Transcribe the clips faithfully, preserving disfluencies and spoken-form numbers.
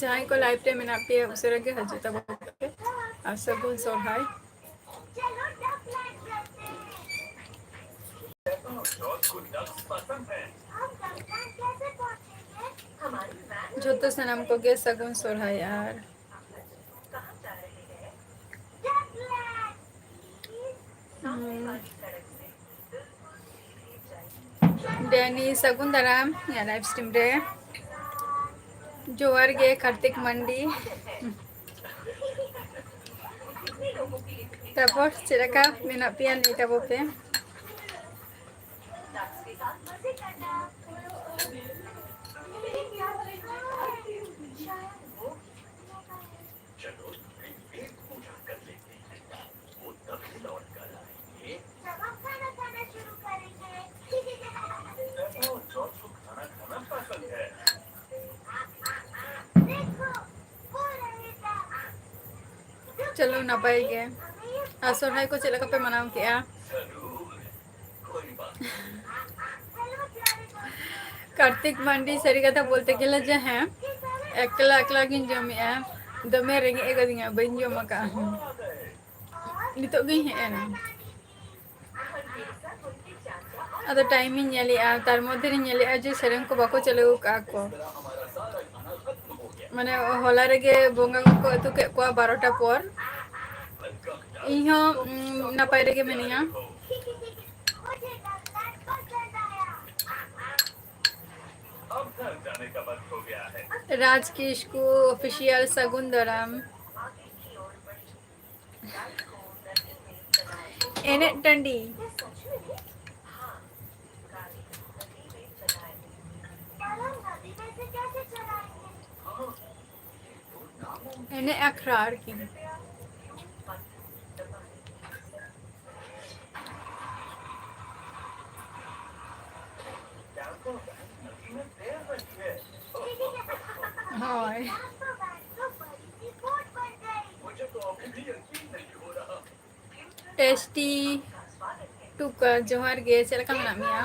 ᱡᱟᱦᱟᱸᱭ ᱠᱚ live ᱨᱮ ᱢᱮᱱᱟᱜ ᱯᱮᱭᱟ, ᱩᱥᱟᱹᱨᱟ ᱜᱮ ᱦᱤᱡᱩᱜ ᱛᱟᱵᱚᱱ ᱯᱮ᱾ ᱟᱨ ᱥᱟᱹᱜᱩᱱ ᱥᱚᱨᱦᱟᱭ᱾ ᱡᱚᱛᱚ ᱥᱟᱱᱟᱢ ᱠᱚᱜᱮ ᱥᱟᱹᱜᱩᱱ ᱥᱚᱨᱦᱟᱭ᱾ ᱟᱨ ᱦᱩᱸ᱾ ᱰᱮᱱᱤ, ᱥᱟᱹᱜᱩᱱ ᱫᱟᱨᱟᱢ ᱤᱧᱟᱹᱜ live stream ᱨᱮ᱾ ᱡᱚᱦᱟᱨ ᱜᱮ ᱠᱟᱨᱛᱤᱠ ᱢᱟᱱᱰᱤ᱾ ᱛᱟᱯᱚᱨ ᱪᱮᱫ ᱞᱮᱠᱟ ᱢᱮᱱᱟᱜ ᱯᱮᱭᱟ? ᱞᱟᱹᱭ ᱛᱟᱵᱚ ᱯᱮ᱾ ᱪᱚᱞᱚ, ᱱᱟᱯᱟᱭ ᱜᱮ᱾ ᱟᱨ ᱥᱚᱨᱦᱟᱭ ᱠᱚ ᱪᱮᱫ ᱞᱮᱠᱟ ᱯᱮ ᱢᱟᱱᱟᱣ ᱠᱮᱜᱼᱟ? ᱠᱟᱨᱛᱤᱠ ᱢᱟᱱᱰᱤ, ᱥᱟᱹᱨᱤ ᱠᱟᱛᱷᱟ ᱵᱚᱞᱛᱮ ᱜᱮᱞᱮ ᱡᱮ, ᱦᱮᱸ, ᱮᱠᱞᱟ ᱮᱠᱞᱟ ᱜᱤᱧ ᱡᱚᱢᱮᱜᱼᱟ, ᱫᱚᱢᱮ ᱨᱮᱸᱜᱮᱡ ᱟᱠᱟᱫᱤᱧᱟ, ᱵᱟᱹᱧ ᱡᱚᱢ ᱟᱠᱟᱫᱼᱟ᱾ ᱱᱤᱛᱚᱜ ᱜᱤᱧ ᱦᱮᱡ ᱮᱱᱟ᱾ ᱟᱫᱚ time ᱤᱧ ᱧᱮᱞᱮᱜᱼᱟ, ᱛᱟᱨ ᱢᱚᱫᱽᱫᱷᱮ ᱨᱤᱧ ᱧᱮᱞᱮᱜᱼᱟ ᱡᱮ ᱥᱮᱨᱮᱧ ᱠᱚ ᱵᱟᱠᱚ ᱪᱟᱹᱞᱩ ᱟᱠᱟᱫᱼᱟ ᱠᱚ᱾ ᱢᱟᱱᱮ ᱦᱚᱞᱟ ᱨᱮᱜᱮ ᱵᱚᱸᱜᱟ ᱠᱚᱠᱚ ᱟᱹᱛᱩ ᱠᱮᱫ ᱠᱚᱣᱟ ᱵᱟᱨᱚᱴᱟ ᱯᱚᱨ᱾ ᱤᱧ ᱦᱚᱸ, ᱩᱢ, ᱱᱟᱯᱟᱭ ᱨᱮᱜᱮ ᱢᱤᱱᱟᱹᱧᱟ᱾ ᱨᱟᱡᱽ ᱠᱤᱥᱠᱩ official ᱥᱟᱹᱜᱩᱱ ᱫᱟᱨᱟᱢ᱾ ᱮᱱᱮᱡ ᱴᱟᱺᱰᱤ᱾ ᱮᱱᱮᱡ ᱟᱠᱷᱲᱟ ᱟᱨᱠᱤ᱾ ᱦᱳᱭ᱾ ᱴᱮᱥᱴᱤ ᱴᱩᱠᱟ, ᱡᱚᱦᱟᱨ ᱜᱮ, ᱪᱮᱫ ᱞᱮᱠᱟ ᱢᱮᱱᱟᱜ ᱢᱮᱭᱟ?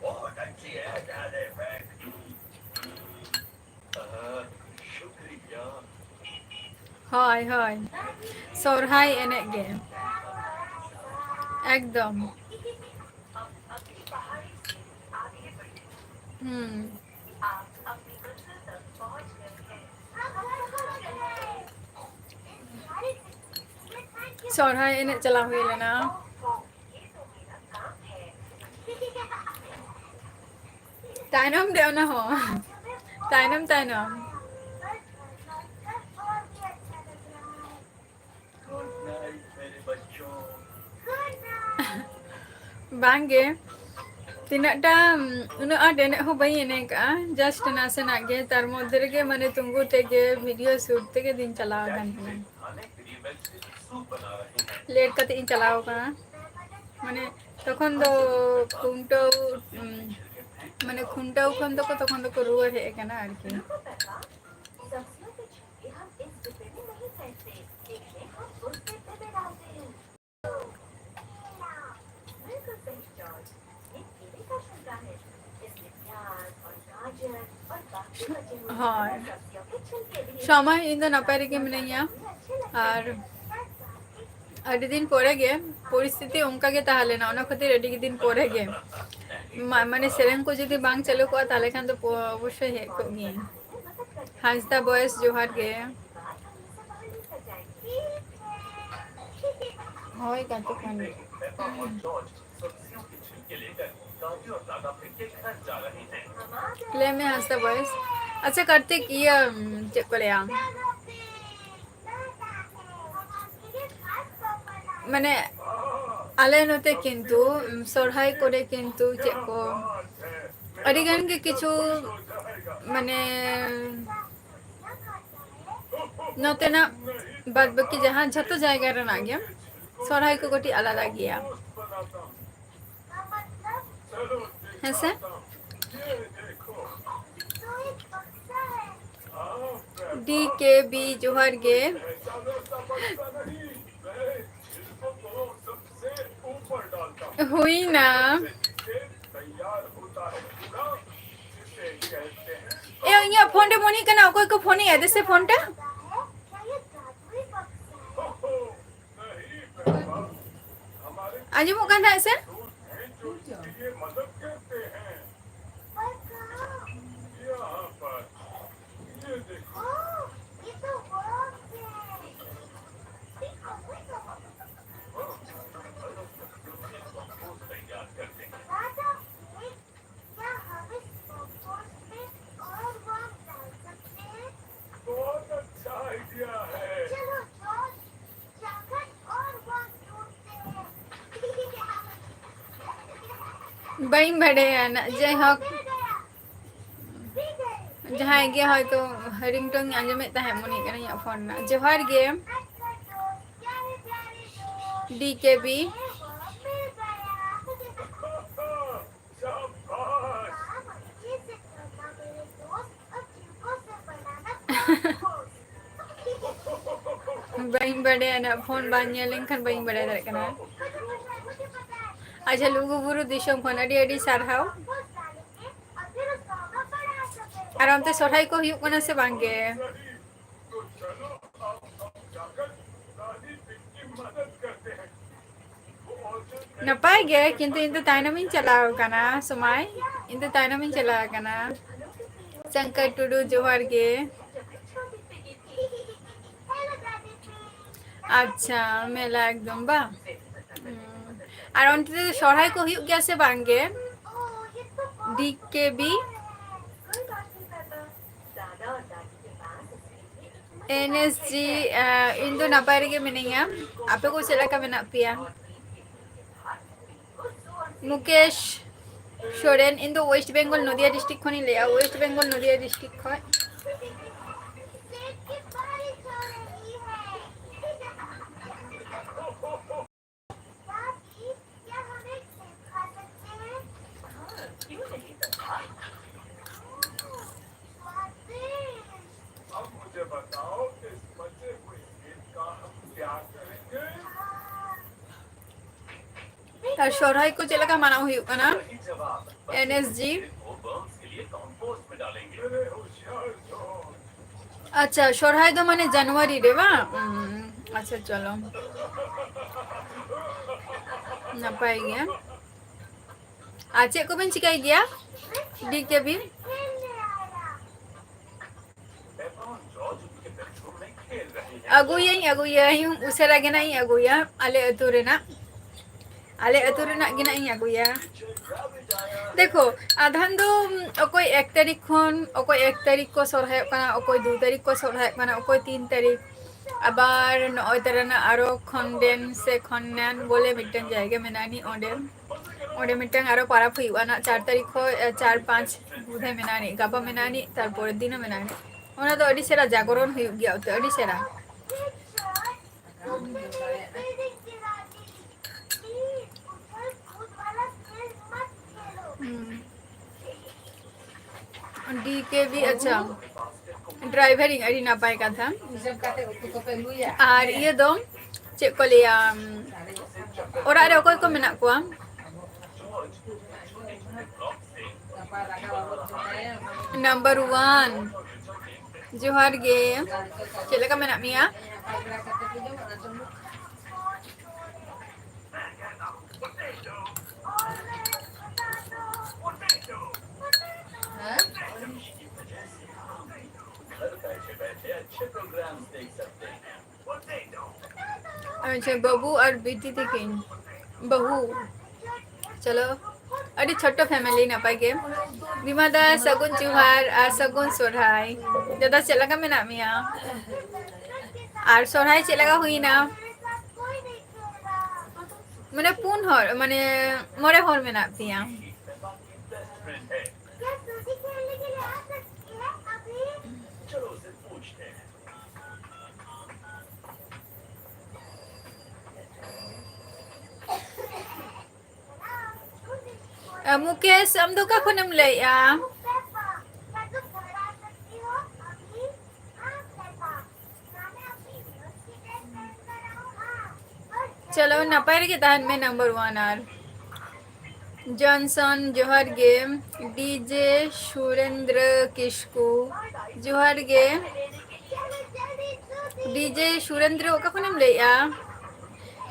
बहुत अच्छी है, ज्यादा इफेक्ट। ᱦᱳᱭ, ᱦᱳᱭ᱾ ᱥᱚᱨᱦᱟᱭ ᱮᱱᱮᱡ ᱜᱮ᱾ ᱮᱠᱫᱚᱢ᱾ ᱦᱩᱸ᱾ ᱥᱚᱨᱦᱟᱭ ᱮᱱᱮᱡ ᱪᱟᱞᱟᱣ ᱦᱩᱭ ᱞᱮᱱᱟ᱾ ᱛᱟᱭᱱᱚᱢ ᱫᱮ ᱚᱱᱟ ᱦᱚᱸ᱾ ᱛᱟᱭᱱᱚᱢ, ᱛᱟᱭᱱᱚᱢ᱾ ᱵᱟᱝᱜᱮ, ᱛᱤᱱᱟᱹᱜ ᱴᱟ, ᱩᱱᱟᱹᱜ ᱟᱸᱴ ᱮᱱᱮᱡ ᱦᱚᱸ ᱵᱟᱹᱧ ᱮᱱᱮᱡ ᱠᱟᱜᱼᱟ, just ᱱᱟᱥᱮᱱᱟᱜ ᱜᱮ᱾ ᱛᱟᱨ ᱢᱚᱫᱽᱫᱷᱮ ᱨᱮᱜᱮ ᱢᱟᱱᱮ ᱛᱩᱝᱜᱩ ᱛᱮᱜᱮ video shoot ᱛᱮᱜᱮ ᱫᱤᱱ ᱪᱟᱞᱟᱣ ᱟᱠᱟᱱ ᱛᱤᱧᱟ᱾ Late ᱠᱟᱛᱮ ᱤᱧ ᱪᱟᱞᱟᱣ ᱟᱠᱟᱱᱟ, ᱢᱟᱱᱮ ᱛᱚᱠᱷᱚᱱ ᱫᱚ ᱠᱷᱩᱱᱴᱟᱹᱣ, ᱩᱢ, ᱢᱟᱱᱮ ᱠᱷᱩᱱᱴᱟᱹᱣ ᱠᱷᱚᱱ ᱫᱚᱠᱚ, ᱛᱚᱠᱷᱚᱱ ᱫᱚᱠᱚ ᱨᱩᱣᱟᱹᱲ ᱦᱮᱡ ᱟᱠᱟᱱᱟ ᱟᱨᱠᱤ᱾ ᱦᱳᱭ, ᱥᱚᱢᱚᱭ ᱤᱧ ᱫᱚ ᱱᱟᱯᱟᱭ ᱨᱮᱜᱮ ᱢᱤᱱᱟᱹᱧᱟ᱾ ᱟᱨ ᱟᱹᱰᱤ ᱫᱤᱱ ᱯᱚᱨᱮ ᱜᱮ, ᱯᱚᱨᱤᱥᱛᱷᱤᱛᱤ ᱚᱱᱠᱟ ᱜᱮ ᱛᱟᱦᱮᱸ ᱞᱮᱱᱟ, ᱚᱱᱟ ᱠᱷᱟᱹᱛᱤᱨ ᱟᱹᱰᱤ ᱫᱤᱱ ᱯᱚᱨᱮ ᱜᱮ᱾ ᱢᱟ-, ᱢᱟᱱᱮ ᱥᱮᱨᱮᱧ ᱠᱚ ᱡᱩᱫᱤ ᱵᱟᱝ ᱪᱟᱹᱞᱩ ᱠᱚᱜᱼᱟ, ᱛᱟᱦᱚᱞᱮ ᱠᱷᱟᱱ ᱫᱚ ᱯᱚ-, ᱚᱵᱚᱥᱥᱳᱭ ᱦᱮᱡ ᱠᱚᱜ ᱜᱤᱭᱟᱹᱧ᱾ ᱦᱟᱸᱥᱫᱟ boys, ᱡᱚᱦᱟᱨ ᱜᱮ᱾ ᱦᱳᱭ, ᱠᱟᱛᱮ ᱠᱷᱟᱱ ᱜᱮ᱾ ᱞᱟᱹᱭ ᱢᱮ, ᱦᱟᱸᱥᱫᱟ boys᱾ ᱟᱪᱪᱷᱟ, ᱠᱟᱨᱛᱤᱠ, ᱤᱭᱟᱹ, ᱪᱮᱫ ᱠᱚ ᱞᱟᱹᱭᱟ? ᱢᱟᱱᱮ, ᱟᱞᱮ ᱱᱚᱛᱮ ᱠᱤᱱᱛᱩ, ᱩᱢ, ᱥᱚᱨᱦᱟᱭ ᱠᱚᱨᱮ ᱠᱤᱱᱛᱩ ᱪᱮᱫ ᱠᱚ, ᱟᱹᱰᱤ ᱜᱟᱱ ᱜᱮ ᱠᱤᱪᱷᱩ, ᱢᱟᱱᱮ, ᱱᱚᱛᱮᱱᱟᱜ ᱵᱟᱫ ᱵᱟᱹᱠᱤ ᱡᱟᱦᱟᱸ, ᱡᱷᱚᱛᱚ ᱡᱟᱭᱜᱟ ᱨᱮᱱᱟᱜ ᱜᱮ ᱥᱚᱨᱦᱟᱭ ᱠᱚ ᱠᱟᱹᱴᱤᱡ ᱟᱞᱟᱫᱟ ᱜᱮᱭᱟ᱾ ᱦᱮᱸᱥᱮ? D K B, ᱡᱚᱦᱟᱨ ᱜᱮ᱾ ᱦᱩᱭᱱᱟ᱾ ᱮ, ᱤᱧᱟᱹᱜ ᱯᱷᱳᱱ ᱨᱮ ᱢᱚᱱᱮ ᱠᱟᱱᱟ, ᱚᱠᱚᱭ ᱠᱚ ᱯᱷᱳᱱᱮᱜᱼᱟ? ᱫᱮᱥᱮ ᱯᱷᱳᱱ ᱴᱟ᱾ ᱟᱸᱡᱚᱢᱚᱜ ᱠᱟᱱ ᱛᱟᱦᱮᱸᱫ ᱥᱮ? ᱵᱟᱹᱧ ᱵᱟᱰᱟᱭᱟ ᱱᱟᱜ, ᱡᱟᱭᱦᱳᱠ, ᱡᱟᱦᱟᱸᱭ ᱜᱮ ᱦᱚᱭᱛᱳ ringtone ᱟᱸᱡᱚᱢᱮᱫ ᱛᱟᱦᱮᱸᱫ, ᱢᱚᱱᱮ ᱦᱩᱭᱩᱜ ᱠᱟᱱᱟ ᱤᱧᱟᱹᱜ ᱯᱷᱳᱱ ᱨᱮᱱᱟᱜ᱾ ᱡᱚᱦᱟᱨ ᱜᱮ, ᱰᱤ ᱠᱮ ᱵᱤ᱾ ᱵᱟᱹᱧ ᱵᱟᱰᱟᱭᱟ ᱱᱟᱜ, ᱯᱷᱳᱱ ᱵᱟᱝ ᱧᱮᱞ ᱞᱮᱱᱠᱷᱟᱱ ᱵᱟᱹᱧ ᱵᱟᱰᱟᱭ ᱫᱟᱲᱮᱭᱟᱜ ᱠᱟᱱᱟ᱾ ᱟᱪᱪᱷᱟ, ᱞᱩᱜᱩᱵᱩᱨᱩ ᱫᱤᱥᱚᱢ ᱠᱷᱚᱱ ᱟᱹᱰᱤ ᱟᱹᱰᱤ ᱥᱟᱨᱦᱟᱣ᱾ ᱟᱨ ᱚᱱᱛᱮ ᱥᱚᱨᱦᱟᱭ ᱠᱚ ᱦᱩᱭᱩᱜ ᱠᱟᱱᱟ ᱥᱮ ᱵᱟᱝ ᱜᱮ? ᱱᱟᱯᱟᱭ ᱜᱮ, ᱠᱤᱱᱛᱩ ᱤᱧ ᱫᱚ ᱛᱟᱭᱱᱚᱢ ᱤᱧ ᱪᱟᱞᱟᱣ ᱟᱠᱟᱱᱟ ᱥᱚᱢᱟᱭ, ᱤᱧ ᱫᱚ ᱛᱟᱭᱱᱚᱢ ᱤᱧ ᱪᱟᱞᱟᱣ ᱟᱠᱟᱱᱟ᱾ ᱥᱚᱝᱠᱚᱨ ᱴᱩᱰᱩ, ᱡᱚᱦᱟᱨ ᱜᱮ᱾ ᱟᱪᱪᱷᱟ, ᱢᱮᱞᱟ ᱮᱠᱫᱚᱢ ᱵᱟᱝ? ᱦᱩᱸ᱾ ᱟᱨ ᱚᱱᱛᱮ ᱫᱚ ᱥᱚᱨᱦᱟᱭ ᱠᱚ ᱦᱩᱭᱩᱜ ᱜᱮᱭᱟ ᱥᱮ ᱵᱟᱝ ᱜᱮ? ᱰᱤ ᱠᱮ ᱵᱤ᱾ ᱮᱱ ᱮᱥ ᱡᱤ, ᱟᱸ, ᱤᱧ ᱫᱚ ᱱᱟᱯᱟᱭ ᱨᱮᱜᱮ ᱢᱤᱱᱟᱹᱧᱟ᱾ ᱟᱯᱮ ᱠᱚ ᱪᱮᱫ ᱞᱮᱠᱟ ᱢᱮᱱᱟᱜ ᱯᱮᱭᱟ? ᱢᱩᱠᱮᱥ ᱥᱚᱨᱮᱱ, ᱤᱧ ᱫᱚ West Bengal, ᱱᱚᱫᱤᱭᱟ district ᱠᱷᱚᱱᱤᱧ ᱞᱟᱹᱭᱮᱜᱼᱟ, West Bengal, ᱱᱚᱫᱤᱭᱟ district ᱠᱷᱚᱱ᱾ ᱟᱨ ᱥᱚᱨᱦᱟᱭ ᱠᱚ ᱪᱮᱫ ᱞᱮᱠᱟ ᱢᱟᱱᱟᱣ ᱦᱩᱭᱩᱜ ᱠᱟᱱᱟ? N S G. ᱟᱪᱪᱷᱟ, ᱥᱚᱨᱦᱟᱭ ᱫᱚ ᱢᱟᱱᱮ ᱡᱟᱱᱩᱣᱟᱨᱤ ᱨᱮ ᱵᱟᱝ? ᱩᱸ, ᱟᱪᱪᱷᱟ, ᱪᱚᱞᱚ᱾ ᱱᱟᱯᱟᱭ ᱜᱮ᱾ ᱟᱨ ᱪᱮᱫ ᱠᱚᱵᱮᱱ ᱪᱤᱠᱟᱹᱭ ᱜᱮᱭᱟ, ᱰᱤ ᱠᱮ ᱵᱤ? ᱟᱹᱜᱩᱭᱟᱹᱧ, ᱟᱹᱜᱩᱭᱟᱹᱧ, ᱩᱥᱟᱹᱨᱟ ᱜᱮ ᱱᱟᱜ ᱤᱧ ᱟᱹᱜᱩᱭᱟ᱾ ᱟᱞᱮ ᱟᱹᱛᱩ ᱨᱮᱱᱟᱜ, ᱟᱞᱮ ᱟᱹᱛᱩ ᱨᱮᱱᱟᱜ ᱜᱮ ᱱᱟᱜ ᱤᱧ ᱟᱹᱜᱩᱭᱟ᱾ ᱫᱮᱠᱷᱳ, ᱟᱫᱷᱟᱱ ᱫᱚ ᱚᱠᱚᱭ ᱮᱠ ᱛᱟᱹᱨᱤᱠᱷ ᱠᱷᱚᱱ, ᱚᱠᱚᱭ ᱮᱠ ᱛᱟᱹᱨᱤᱠᱷ ᱠᱚ ᱥᱚᱨᱦᱟᱭᱚᱜ ᱠᱟᱱᱟ, ᱚᱠᱚᱭ ᱫᱩ ᱛᱟᱹᱨᱤᱠᱷ ᱠᱚ ᱥᱚᱨᱦᱟᱭᱚᱜ ᱠᱟᱱᱟ, ᱚᱠᱚᱭ ᱛᱤᱱ ᱛᱟᱹᱨᱤᱠᱷ᱾ ᱟᱵᱟᱨ ᱱᱚᱜᱼᱚᱭ ᱛᱟᱨᱟᱱᱟᱜ ᱟᱨᱚ ᱠᱷᱚᱱᱰᱮᱱ ᱥᱮ ᱠᱷᱚᱱᱱᱟᱱ ᱵᱚᱞᱮ ᱢᱤᱫᱴᱟᱝ ᱡᱟᱭᱜᱟ ᱢᱮᱱᱟᱜᱼᱟ ᱟᱹᱱᱤᱡ, ᱚᱸᱰᱮ, ᱚᱸᱰᱮ ᱢᱤᱫᱴᱟᱝ ᱟᱨᱚ ᱯᱟᱨᱟᱵᱽ ᱦᱩᱭᱩᱜᱼᱟ ᱱᱟᱜ, ᱪᱟᱨ ᱛᱟᱹᱨᱤᱠᱷ ᱠᱷᱚᱱ, ᱮ, ᱪᱟᱨ ᱯᱟᱸᱪ ᱵᱩᱫᱷᱟᱹ ᱢᱮᱱᱟᱜᱼᱟ ᱟᱹᱱᱤᱡ, ᱜᱟᱯᱟ ᱢᱮᱱᱟᱜᱼᱟ ᱟᱹᱱᱤᱡ, ᱛᱟᱨᱯᱚᱨᱮᱨ ᱫᱤᱱ ᱦᱚᱸ ᱢᱮᱱᱟᱜᱼᱟ ᱟᱹᱱᱤᱡ᱾ ᱚᱱᱟ ᱫᱚ ᱟᱹᱰᱤ ᱪᱮᱦᱨᱟ ᱡᱟᱜᱚᱨᱚᱱ ᱦᱩᱭᱩᱜ ᱜᱮᱭᱟ ᱚᱱᱛᱮ, ᱟᱹᱰᱤ ᱪᱮᱦᱨᱟ᱾ ᱦᱩᱸ᱾ ᱰᱤ ᱠᱮ ᱵᱤ, ᱟᱪᱪᱷᱟ, ᱰᱨᱟᱭᱵᱷᱟᱨᱤᱝ, ᱟᱹᱰᱤ ᱱᱟᱯᱟᱭ ᱠᱟᱛᱷᱟ᱾ ᱟᱨ ᱤᱭᱟᱹ ᱫᱚ ᱪᱮᱫ ᱠᱚ ᱞᱟᱹᱭᱟ, ᱚᱲᱟᱜ ᱨᱮ ᱚᱠᱚᱭ ᱠᱚ ᱢᱮᱱᱟᱜ ᱠᱚᱣᱟ? ᱱᱟᱢᱵᱟᱨ ᱳᱣᱟᱱ, ᱡᱚᱦᱟᱨ ᱜᱮ, ᱪᱮᱫ ᱞᱮᱠᱟ ᱢᱮᱱᱟᱜ ᱢᱮᱭᱟ? ᱟᱪᱪᱷᱟ, ᱵᱟᱹᱵᱩ ᱟᱨ ᱵᱤᱴᱤ ᱛᱤᱠᱤᱱ, ᱵᱟᱹᱦᱩ, ᱪᱚᱞᱚ, ᱟᱹᱰᱤ ᱪᱷᱳᱴᱳ family, ᱱᱟᱯᱟᱭ ᱜᱮ᱾ ᱵᱤᱢᱟ ᱫᱟ, ᱥᱟᱹᱜᱩᱱ ᱡᱚᱦᱟᱨ ᱟᱨ ᱥᱟᱹᱜᱩᱱ ᱥᱚᱨᱦᱟᱭ᱾ ᱫᱟᱫᱟ, ᱪᱮᱫ ᱞᱮᱠᱟ ᱢᱮᱱᱟᱜ ᱢᱮᱭᱟ? ᱟᱨ ᱥᱚᱨᱦᱟᱭ ᱪᱮᱫ ᱞᱮᱠᱟ ᱦᱩᱭᱱᱟ? ᱢᱟᱱᱮ ᱯᱩᱱ ᱦᱚᱲ, ᱢᱟᱱᱮ ᱢᱚᱬᱮ ᱦᱚᱲ ᱢᱮᱱᱟᱜ ᱯᱮᱭᱟ᱾ ᱟ, ᱢᱩᱠᱮᱥ, ᱟᱢ ᱫᱚ ᱚᱠᱟ ᱠᱷᱚᱱᱮᱢ ᱞᱟᱹᱭᱮᱜᱼᱟ? ᱪᱚᱞᱚ, ᱱᱟᱯᱟᱭ ᱨᱮᱜᱮ ᱛᱟᱦᱮᱱ ᱢᱮ, ᱱᱟᱢᱵᱟᱨ ᱳᱣᱟᱱ᱾ ᱟᱨ ᱡᱚᱱᱥᱚᱱ, ᱡᱚᱦᱟᱨ ᱜᱮ᱾ ᱰᱤᱡᱮ ᱥᱩᱨᱮᱱᱫᱨᱚ ᱠᱤᱥᱠᱩ, ᱡᱚᱦᱟᱨ ᱜᱮ᱾ ᱰᱤᱡᱮ ᱥᱩᱨᱮᱱᱫᱨᱚ, ᱚᱠᱟ ᱠᱷᱚᱱᱮᱢ ᱞᱟᱹᱭᱮᱜᱼᱟ?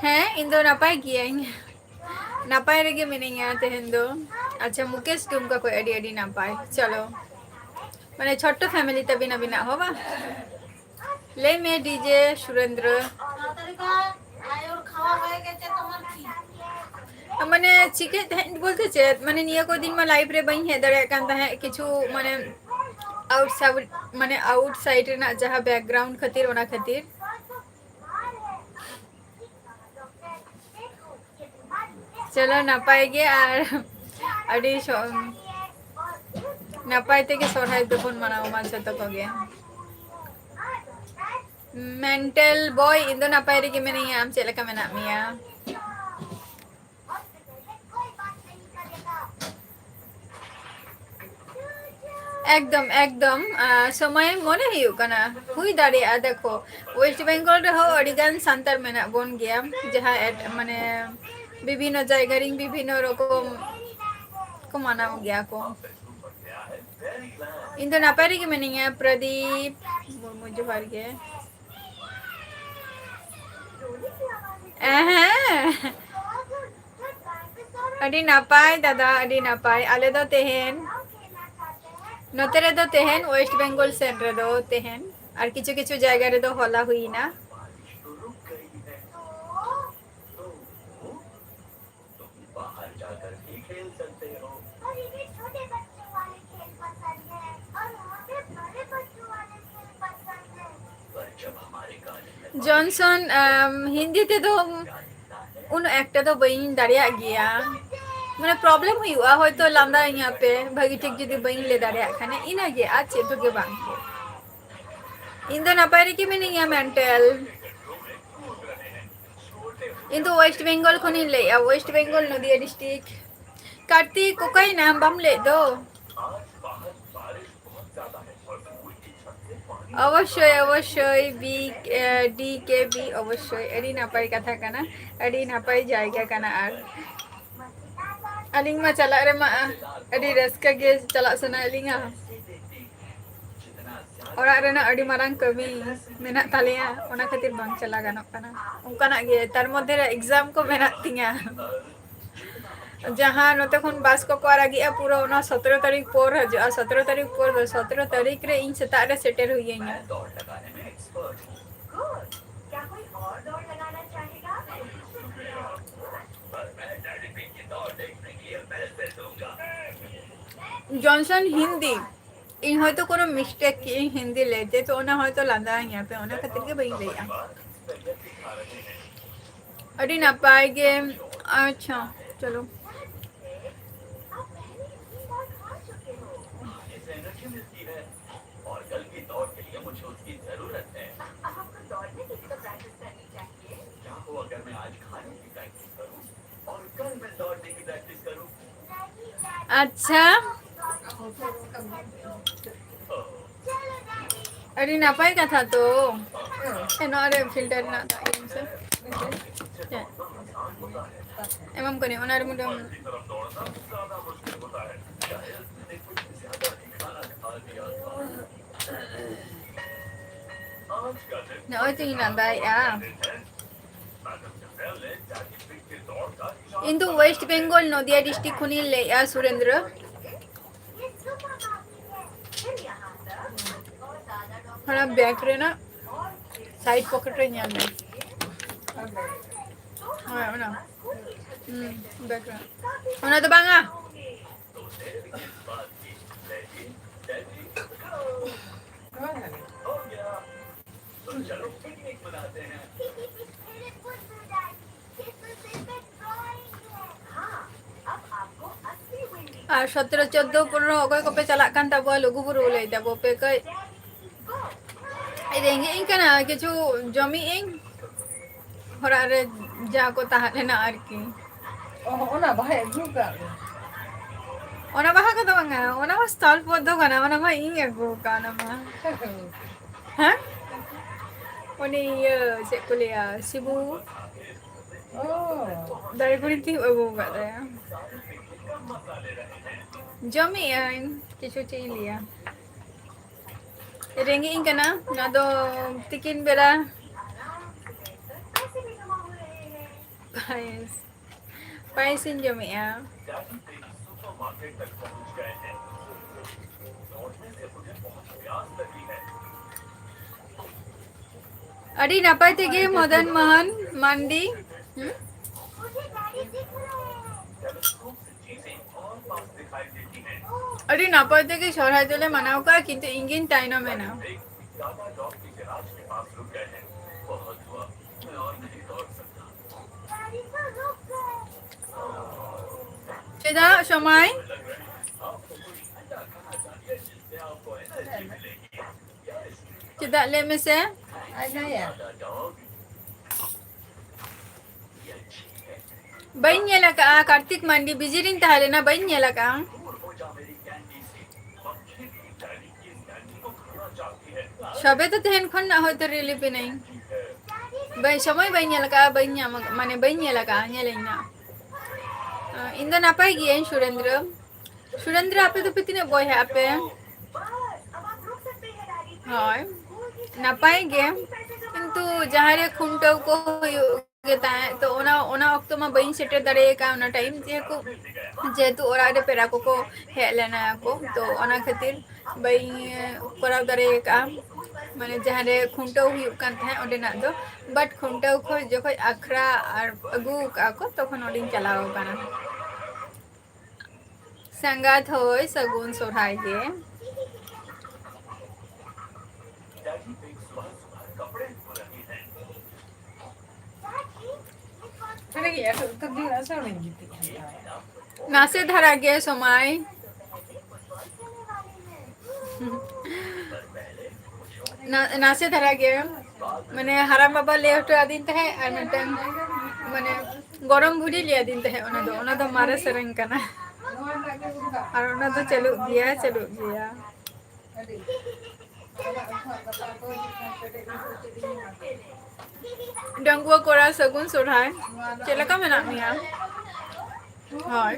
ᱦᱮᱸ, ᱤᱧ ᱫᱚ ᱱᱟᱯᱟᱭ ᱜᱤᱭᱟᱹᱧ᱾ ᱱᱟᱯᱟᱭ ᱨᱮᱜᱮ ᱢᱤᱱᱟᱹᱧᱟ ᱛᱮᱦᱮᱧ ᱫᱚ᱾ ᱟᱪᱪᱷᱟ, ᱢᱩᱠᱮᱥ ᱰᱩᱢᱠᱟ ᱠᱷᱚᱡ ᱟᱹᱰᱤ ᱟᱹᱰᱤ ᱱᱟᱯᱟᱭ᱾ ᱪᱚᱞᱚ, ᱢᱟᱱᱮ ᱪᱷᱳᱴᱴᱚ family ᱛᱟᱵᱤᱱ ᱟᱹᱵᱤᱱᱟᱜ ᱦᱚᱸ ᱵᱟᱝ? ᱞᱟᱹᱭ ᱢᱮ ᱰᱤᱡᱮ ᱥᱩᱨᱮᱱᱫᱨᱚ᱾ ᱢᱟᱱᱮ ᱪᱤᱠᱟᱹᱭ ᱛᱟᱦᱮᱸᱫ ᱵᱚᱞᱛᱮ ᱪᱮᱫ, ᱢᱟᱱᱮ ᱱᱤᱭᱟᱹ ᱠᱚ ᱫᱤᱱ ᱢᱟ live ᱨᱮ ᱵᱟᱹᱧ ᱦᱮᱡ ᱫᱟᱲᱮᱭᱟᱜ ᱠᱟᱱ ᱛᱟᱦᱮᱸᱫ, ᱠᱤᱪᱷᱩ ᱢᱟᱱᱮ outside, ᱢᱟᱱᱮ outside ᱨᱮᱱᱟᱜ ᱡᱟᱦᱟᱸ background ᱠᱷᱟᱹᱛᱤᱨ, ᱚᱱᱟ ᱠᱷᱟᱹᱛᱤᱨ᱾ ᱪᱚᱞᱚ, ᱱᱟᱯᱟᱭ ᱜᱮ ᱟᱨ ᱟᱹᱰᱤ ᱥᱚ-, ᱱᱟᱯᱟᱭ ᱛᱮᱜᱮ ᱥᱚᱨᱦᱟᱭ ᱫᱚᱵᱚᱱ ᱢᱟᱱᱟᱣ ᱢᱟ ᱡᱷᱚᱛᱚ ᱠᱚᱜᱮ᱾ Mental boy, ᱤᱧ ᱫᱚ ᱱᱟᱯᱟᱭ ᱨᱮᱜᱮ ᱢᱤᱱᱟᱹᱧᱟ, ᱟᱢ ᱪᱮᱫ ᱞᱮᱠᱟ ᱢᱮᱱᱟᱜ ᱢᱮᱭᱟ? ᱮᱠᱫᱚᱢ, ᱮᱠᱫᱚᱢ, ᱟᱸ, ᱥᱚᱢᱚᱭ ᱢᱚᱱᱮ ᱦᱩᱭᱩᱜ ᱠᱟᱱᱟ, ᱦᱩᱭ ᱫᱟᱲᱮᱭᱟᱜᱼᱟ᱾ ᱫᱮᱠᱷᱚ, West Bengal ᱨᱮᱦᱚᱸ ᱟᱹᱰᱤ ᱜᱟᱱ ᱥᱟᱱᱛᱟᱲ ᱢᱮᱱᱟᱜ ᱵᱚᱱ ᱜᱮᱭᱟ, ᱡᱟᱦᱟᱸ ᱮᱴ-, ᱢᱟᱱᱮ, ᱵᱤᱵᱷᱤᱱᱱᱚ ᱡᱟᱭᱜᱟ ᱨᱮᱱ ᱵᱤᱵᱷᱤᱱᱱᱚ ᱨᱚᱠᱚᱢ ᱠᱚ ᱢᱟᱱᱟᱣ ᱜᱮᱭᱟ ᱠᱚ᱾ ᱤᱧ ᱫᱚ ᱱᱟᱯᱟᱭ ᱨᱮᱜᱮ ᱢᱤᱱᱟᱹᱧᱟ, ᱯᱨᱚᱫᱤᱯ ᱢᱩᱨᱢᱩ, ᱡᱚᱦᱟᱨ ᱜᱮ᱾ ᱦᱮᱸ, ᱟᱹᱰᱤ ᱱᱟᱯᱟᱭ ᱫᱟᱫᱟ, ᱟᱹᱰᱤ ᱱᱟᱯᱟᱭ᱾ ᱟᱞᱮ ᱫᱚ ᱛᱮᱦᱮᱧ ᱱᱚᱛᱮ ᱨᱮᱫᱚ ᱛᱮᱦᱮᱧ West Bengal ᱥᱮᱱ ᱨᱮᱫᱚ ᱛᱮᱦᱮᱧ, ᱟᱨ ᱠᱤᱪᱷᱩ ᱠᱤᱪᱷᱩ ᱡᱟᱭᱜᱟ ᱨᱮᱫᱚ ᱦᱚᱞᱟ ᱦᱩᱭᱱᱟ᱾ ᱡᱚᱱᱥᱚᱱ, ᱟᱢ, ᱦᱤᱱᱫᱤ ᱛᱮᱫᱚ ᱩᱱᱟᱹᱜ ᱮᱠᱴᱟ ᱫᱚ ᱵᱟᱹᱧ ᱫᱟᱲᱮᱭᱟᱜ ᱜᱮᱭᱟ, ᱢᱟᱱᱮ problem ᱦᱩᱭᱩᱜᱼᱟ, ᱦᱚᱭᱛᱚ ᱞᱟᱸᱫᱟᱭᱤᱧᱟ ᱯᱮ ᱵᱷᱟᱹᱜᱤ ᱴᱷᱤᱠ ᱡᱩᱫᱤ ᱵᱟᱹᱧ ᱞᱟᱹᱭ ᱫᱟᱲᱮᱭᱟᱜ ᱠᱷᱟᱱ, ᱤᱱᱟᱹᱜᱮ, ᱟᱨ ᱪᱮᱫ ᱦᱚᱸ ᱜᱮ ᱵᱟᱝ᱾ ᱤᱧ ᱫᱚ ᱱᱟᱯᱟᱭ ᱨᱮᱜᱮ ᱢᱤᱱᱟᱹᱧᱟ, mental᱾ ᱤᱧ ᱫᱚ West Bengal ᱠᱷᱚᱱᱤᱧ ᱞᱟᱹᱭᱮᱜᱼᱟ, West Bengal, ᱱᱚᱫᱤᱭᱟ district᱾ ᱠᱟᱨᱛᱤᱠ, ᱚᱠᱟᱭᱮᱱᱟᱢ? ᱵᱟᱢ ᱞᱟᱹᱭᱮᱫ ᱫᱚ᱾ ᱚᱵᱚᱥᱥᱳᱭ, ᱚᱵᱚᱥᱥᱳᱭ, ᱵᱤ, ᱮ, ᱰᱤ ᱠᱮ ᱵᱤ, ᱚᱵᱚᱥᱥᱳᱭ, ᱟᱹᱰᱤ ᱱᱟᱯᱟᱭ ᱠᱟᱛᱷᱟ ᱠᱟᱱᱟ, ᱟᱹᱰᱤ ᱱᱟᱯᱟᱭ ᱡᱟᱭᱜᱟ ᱠᱟᱱᱟ᱾ ᱟᱨ ᱟᱹᱞᱤᱧ ᱢᱟ ᱪᱟᱞᱟᱜ ᱨᱮᱢᱟ ᱟᱹᱰᱤ ᱨᱟᱹᱥᱠᱟᱹ ᱜᱮ ᱪᱟᱞᱟᱜ ᱥᱟᱱᱟᱭᱮᱫ ᱞᱤᱧᱟ᱾ ᱚᱲᱟᱜ ᱨᱮᱱᱟᱜ ᱟᱹᱰᱤ ᱢᱟᱨᱟᱝ ᱠᱟᱹᱢᱤ ᱢᱮᱱᱟᱜ ᱛᱟᱞᱮᱭᱟ, ᱚᱱᱟ ᱠᱷᱟᱹᱛᱤᱨ ᱵᱟᱝ ᱪᱟᱞᱟᱣ ᱜᱟᱱᱚᱜ ᱠᱟᱱᱟ᱾ ᱚᱱᱠᱟᱱᱟᱜ ᱜᱮ, ᱛᱟᱨ ᱢᱚᱫᱽᱫᱷᱮ ᱨᱮ exam ᱠᱚ ᱢᱮᱱᱟᱜ ᱛᱤᱧᱟ᱾ ᱡᱟᱦᱟᱸ ᱱᱚᱛᱮ ᱠᱷᱚᱱ ᱵᱟᱥ ᱠᱚᱠᱚ ᱟᱲᱟᱜᱮᱜᱼᱟ, ᱯᱩᱨᱟᱹ ᱚᱱᱟ ᱥᱚᱛᱨᱚ ᱛᱟᱹᱨᱤᱠᱷ ᱯᱚᱨ ᱦᱤᱡᱩᱜᱼᱟ᱾ ᱥᱚᱛᱨᱚ ᱛᱟᱹᱨᱤᱠᱷ ᱯᱚᱨ ᱫᱚ, ᱥᱚᱛᱨᱚ ᱛᱟᱹᱨᱤᱠᱷ ᱨᱮ ᱤᱧ ᱥᱮᱛᱟᱜ ᱨᱮ ᱥᱮᱴᱮᱨ ᱦᱩᱭᱟᱹᱧᱟ᱾ ᱡᱚᱱᱥᱚᱱ ᱦᱤᱱᱫᱤ, ᱤᱧ ᱦᱚᱭᱛᱳ ᱠᱳᱱᱳ mistake ᱠᱮᱜᱼᱟᱹᱧ ᱦᱤᱱᱫᱤ ᱞᱟᱹᱭᱛᱮ, ᱛᱚ ᱚᱱᱟ ᱦᱚᱭᱛᱳ ᱞᱟᱸᱫᱟᱣᱤᱧᱟ ᱯᱮ, ᱚᱱᱟ ᱠᱷᱟᱹᱛᱤᱨ ᱜᱮ ᱵᱟᱹᱧ ᱞᱟᱹᱭᱮᱜᱼᱟ᱾ ᱟᱹᱰᱤ ᱱᱟᱯᱟᱭ ᱜᱮ᱾ ᱟᱪᱪᱷᱟ, ᱪᱚᱞᱚ᱾ ᱟᱪᱪᱷᱟ, ᱟᱹᱰᱤ ᱱᱟᱯᱟᱭ ᱠᱟᱛᱷᱟ ᱛᱚ᱾ ᱮ, ᱱᱚᱣᱟ ᱨᱮ filter ᱨᱮᱱᱟᱜ ᱫᱟᱜ ᱤᱭᱟᱹ ᱢᱮᱥᱮ᱾ ᱪᱮᱫ? ᱮᱢᱟᱢ ᱠᱟᱹᱱᱟᱹᱧ, ᱚᱱᱟ ᱨᱮ ᱢᱤᱫᱴᱟᱝ ᱱᱚᱜᱼᱚᱭ ᱛᱚᱧ ᱞᱟᱸᱫᱟᱭᱮᱜᱼᱟ᱾ ᱤᱧ ᱫᱚ West Bengal, ᱱᱚᱫᱤᱭᱟ district ᱠᱷᱚᱱᱤᱧ ᱞᱟᱹᱭᱮᱜᱼᱟ, ᱥᱩᱨᱮᱱᱫᱨᱚ᱾ ᱚᱱᱟ bag ᱨᱮᱱᱟᱜ side pocket ᱨᱮ ᱧᱮᱞ ᱢᱮ᱾ ᱦᱳᱭ, ᱚᱱᱟ᱾ ᱦᱩᱸ, bag ᱨᱮ᱾ ᱚᱱᱟ ᱫᱚ ᱵᱟᱝᱟ᱾ ᱟᱨ ᱥᱚᱛᱨᱚ, ᱪᱳᱫᱽᱫᱳ, ᱯᱚᱱᱨᱚ ᱚᱠᱚᱭ ᱠᱚᱯᱮ ᱪᱟᱞᱟᱜ ᱠᱟᱱ ᱛᱟᱵᱚᱣᱟ ᱞᱩᱜᱩᱵᱩᱨᱩ, ᱞᱟᱹᱭ ᱛᱟᱵᱚ ᱯᱮ ᱠᱟᱹᱡ᱾ ᱨᱮᱸᱜᱮᱡ ᱤᱧ ᱠᱟᱱᱟ, ᱠᱤᱪᱷᱩ ᱡᱚᱢᱮᱜ ᱟᱹᱧ, ᱚᱲᱟᱜ ᱨᱮ ᱡᱟ ᱠᱚ ᱛᱟᱦᱮᱸ ᱞᱮᱱᱟ ᱟᱨᱠᱤ᱾ ᱚ, ᱚᱱᱟ ᱵᱟᱦᱟᱭ ᱟᱹᱜᱩ ᱠᱟᱜ ᱢᱮ᱾ ᱚᱱᱟ ᱵᱟᱦᱟ ᱠᱚᱫᱚ ᱵᱟᱝᱟ, ᱚᱱᱟ ᱢᱟ ᱥᱛᱷᱚᱞ ᱯᱚᱫᱽᱫᱚ ᱠᱟᱱᱟ, ᱚᱱᱟ ᱢᱟ ᱤᱧ ᱟᱹᱜᱩ ᱠᱟᱜᱼᱟ, ᱚᱱᱟ ᱢᱟ᱾ ᱦᱮᱸ? ᱩᱱᱤ ᱤᱭᱟᱹ, ᱪᱮᱫ ᱠᱚ ᱞᱟᱹᱭᱟ, ᱥᱤᱵᱩ᱾ ᱚ᱾ ᱫᱟᱨᱮ ᱠᱩᱲᱤ ᱛᱤᱭᱳᱜ ᱟᱹᱜᱩ ᱟᱠᱟᱫ ᱛᱟᱭᱟ᱾ ᱡᱚᱢᱮᱜ ᱟᱹᱧ, ᱠᱤᱪᱷᱩ ᱪᱮᱫ ᱤᱧ ᱞᱟᱹᱭᱟ᱾ ᱨᱮᱸᱜᱮᱡ ᱤᱧ ᱠᱟᱱᱟ, ᱱᱚᱣᱟ ᱫᱚ ᱛᱤᱠᱤᱱ ᱵᱮᱲᱟ᱾ ᱯᱟᱭᱮᱥ᱾ ᱯᱟᱭᱮᱥᱤᱧ ᱡᱚᱢᱮᱜᱼᱟ᱾ ᱟᱹᱰᱤ ᱱᱟᱯᱟᱭ ᱛᱮᱜᱮ ᱢᱚᱫᱚᱱ ᱢᱳᱦᱚᱱ ᱢᱟᱱᱰᱤ᱾ ᱦᱩᱸ? ᱟᱹᱰᱤ ᱱᱟᱯᱟᱭ ᱛᱮᱜᱮ ᱥᱚᱨᱦᱟᱭ ᱫᱚᱞᱮ ᱢᱟᱱᱟᱣ ᱠᱟᱜᱼᱟ, ᱠᱤᱱᱛᱩ ᱤᱧ ᱜᱤᱧ ᱛᱟᱭᱱᱚᱢ ᱮᱱᱟ᱾ ᱪᱮᱫᱟᱜ ᱥᱚᱢᱟᱭ? ᱪᱮᱫᱟᱜ ᱞᱟᱹᱭ ᱢᱮᱥᱮ? ᱵᱟᱹᱧ ᱧᱮᱞ ᱟᱠᱟᱫᱼᱟ ᱠᱟᱨᱛᱤᱠ ᱢᱟᱱᱰᱤ, ᱵᱤᱡᱤ ᱨᱤᱧ ᱛᱟᱦᱮᱸ ᱞᱮᱱᱟ, ᱵᱟᱹᱧ ᱧᱮᱞ ᱟᱠᱟᱫᱼᱟ᱾ ᱥᱚᱵᱮ ᱛᱚ ᱛᱮᱦᱮᱧ ᱠᱷᱚᱱ ᱱᱟᱜ ᱦᱚᱭᱛᱳ ᱨᱤᱞᱤᱯ ᱮᱱᱟᱹᱧ᱾ ᱵᱟᱹᱧ, ᱥᱚᱢᱚᱭ ᱵᱟᱹᱧ ᱧᱮᱞ ᱟᱠᱟᱫᱼᱟ, ᱵᱟᱹᱧ ᱧᱟᱢ ᱟᱠᱟᱫᱼᱟ, ᱢᱟᱱᱮ ᱵᱟᱹᱧ ᱧᱮᱞ ᱟᱠᱟᱫᱼᱟ, ᱧᱮᱞᱟᱹᱧ ᱱᱟᱜ᱾ ᱤᱧ ᱫᱚ ᱱᱟᱯᱟᱭ ᱜᱤᱭᱟᱹᱧ ᱥᱩᱨᱮᱱᱫᱨᱚ᱾ ᱥᱩᱨᱮᱱᱫᱨᱚ, ᱟᱯᱮ ᱫᱚᱯᱮ ᱛᱤᱱᱟᱹᱜ ᱵᱚᱭᱦᱟᱜ ᱟᱯᱮ? ᱦᱳᱭ, ᱱᱟᱯᱟᱭ ᱜᱮ, ᱠᱤᱱᱛᱩ ᱡᱟᱦᱟᱸ ᱨᱮ ᱠᱷᱩᱱᱴᱟᱹᱣ ᱠᱚ ᱦᱩᱭᱩᱜ ᱜᱮ ᱛᱟᱦᱮᱸᱫ, ᱛᱚ ᱚᱱᱟ, ᱚᱱᱟ ᱚᱠᱛᱚ ᱢᱟ ᱵᱟᱹᱧ ᱥᱮᱴᱮᱨ ᱫᱟᱲᱮ ᱟᱠᱟᱫ ᱚᱱᱟ ᱴᱟᱭᱤᱢ, ᱡᱮᱦᱮᱛᱩ, ᱡᱮᱦᱮᱛᱩ ᱚᱲᱟᱜ ᱨᱮ ᱯᱮᱲᱟ ᱠᱚᱠᱚ ᱦᱮᱡ ᱞᱮᱱᱟ ᱠᱚ, ᱛᱚ ᱚᱱᱟ ᱠᱷᱟᱹᱛᱤᱨ ᱵᱟᱹᱧ ᱠᱚᱨᱟᱣ ᱫᱟᱲᱮ ᱟᱠᱟᱫᱼᱟ, ᱢᱟᱱᱮ ᱡᱟᱦᱟᱸ ᱨᱮ ᱠᱷᱩᱱᱴᱟᱹᱣ ᱦᱩᱭᱩᱜ ᱠᱟᱱ ᱛᱟᱦᱮᱸᱫ ᱚᱸᱰᱮᱱᱟᱜ ᱫᱚ, but ᱠᱷᱩᱱᱴᱟᱹᱣ ᱠᱷᱚᱱ ᱡᱚᱠᱷᱚᱱ ᱟᱠᱷᱲᱟ ᱟᱨ ᱟᱹᱜᱩ ᱟᱠᱟᱫᱼᱟ ᱠᱚ, ᱛᱚᱠᱷᱚᱱ ᱚᱸᱰᱮᱧ ᱪᱟᱞᱟᱣ ᱟᱠᱟᱱᱟ᱾ ᱥᱟᱸᱜᱟᱛ ᱦᱳᱭ, ᱥᱟᱹᱜᱩᱱ ᱥᱚᱨᱦᱟᱭ ᱜᱮ᱾ ᱱᱟᱥᱮ ᱫᱷᱟᱨᱟ ᱜᱮ ᱥᱚᱢᱟᱭ᱾ ᱱᱟ-, ᱱᱟᱥᱮ ᱫᱷᱟᱨᱟ ᱜᱮ, ᱢᱟᱱᱮ, ᱦᱟᱲᱟᱢ ᱵᱟᱵᱟ ᱞᱟᱹᱭ ᱦᱚᱴᱚ ᱟᱹᱫᱤᱧ ᱛᱟᱦᱮᱸᱫ, ᱟᱨ ᱢᱤᱫᱴᱟᱝ, ᱢᱟᱱᱮ, ᱜᱚᱲᱚᱢ ᱵᱩᱰᱷᱤ ᱞᱟᱹᱭ ᱟᱹᱫᱤᱧ ᱛᱟᱦᱮᱸᱫ, ᱚᱱᱟ ᱫᱚ, ᱚᱱᱟ ᱫᱚ ᱢᱟᱨᱮ ᱥᱮᱨᱮᱧ ᱠᱟᱱᱟ᱾ ᱟᱨ ᱚᱱᱟ ᱫᱚ ᱪᱟᱹᱞᱩᱜ ᱜᱮᱭᱟ, ᱪᱟᱹᱞᱩᱜ ᱜᱮᱭᱟ᱾ ᱰᱟᱺᱜᱩᱣᱟᱹ ᱠᱚᱲᱟ, ᱥᱟᱹᱜᱩᱱ ᱥᱚᱨᱦᱟᱭ᱾ ᱪᱮᱫ ᱞᱮᱠᱟ ᱢᱮᱱᱟᱜ ᱢᱮᱭᱟ? ᱦᱳᱭ᱾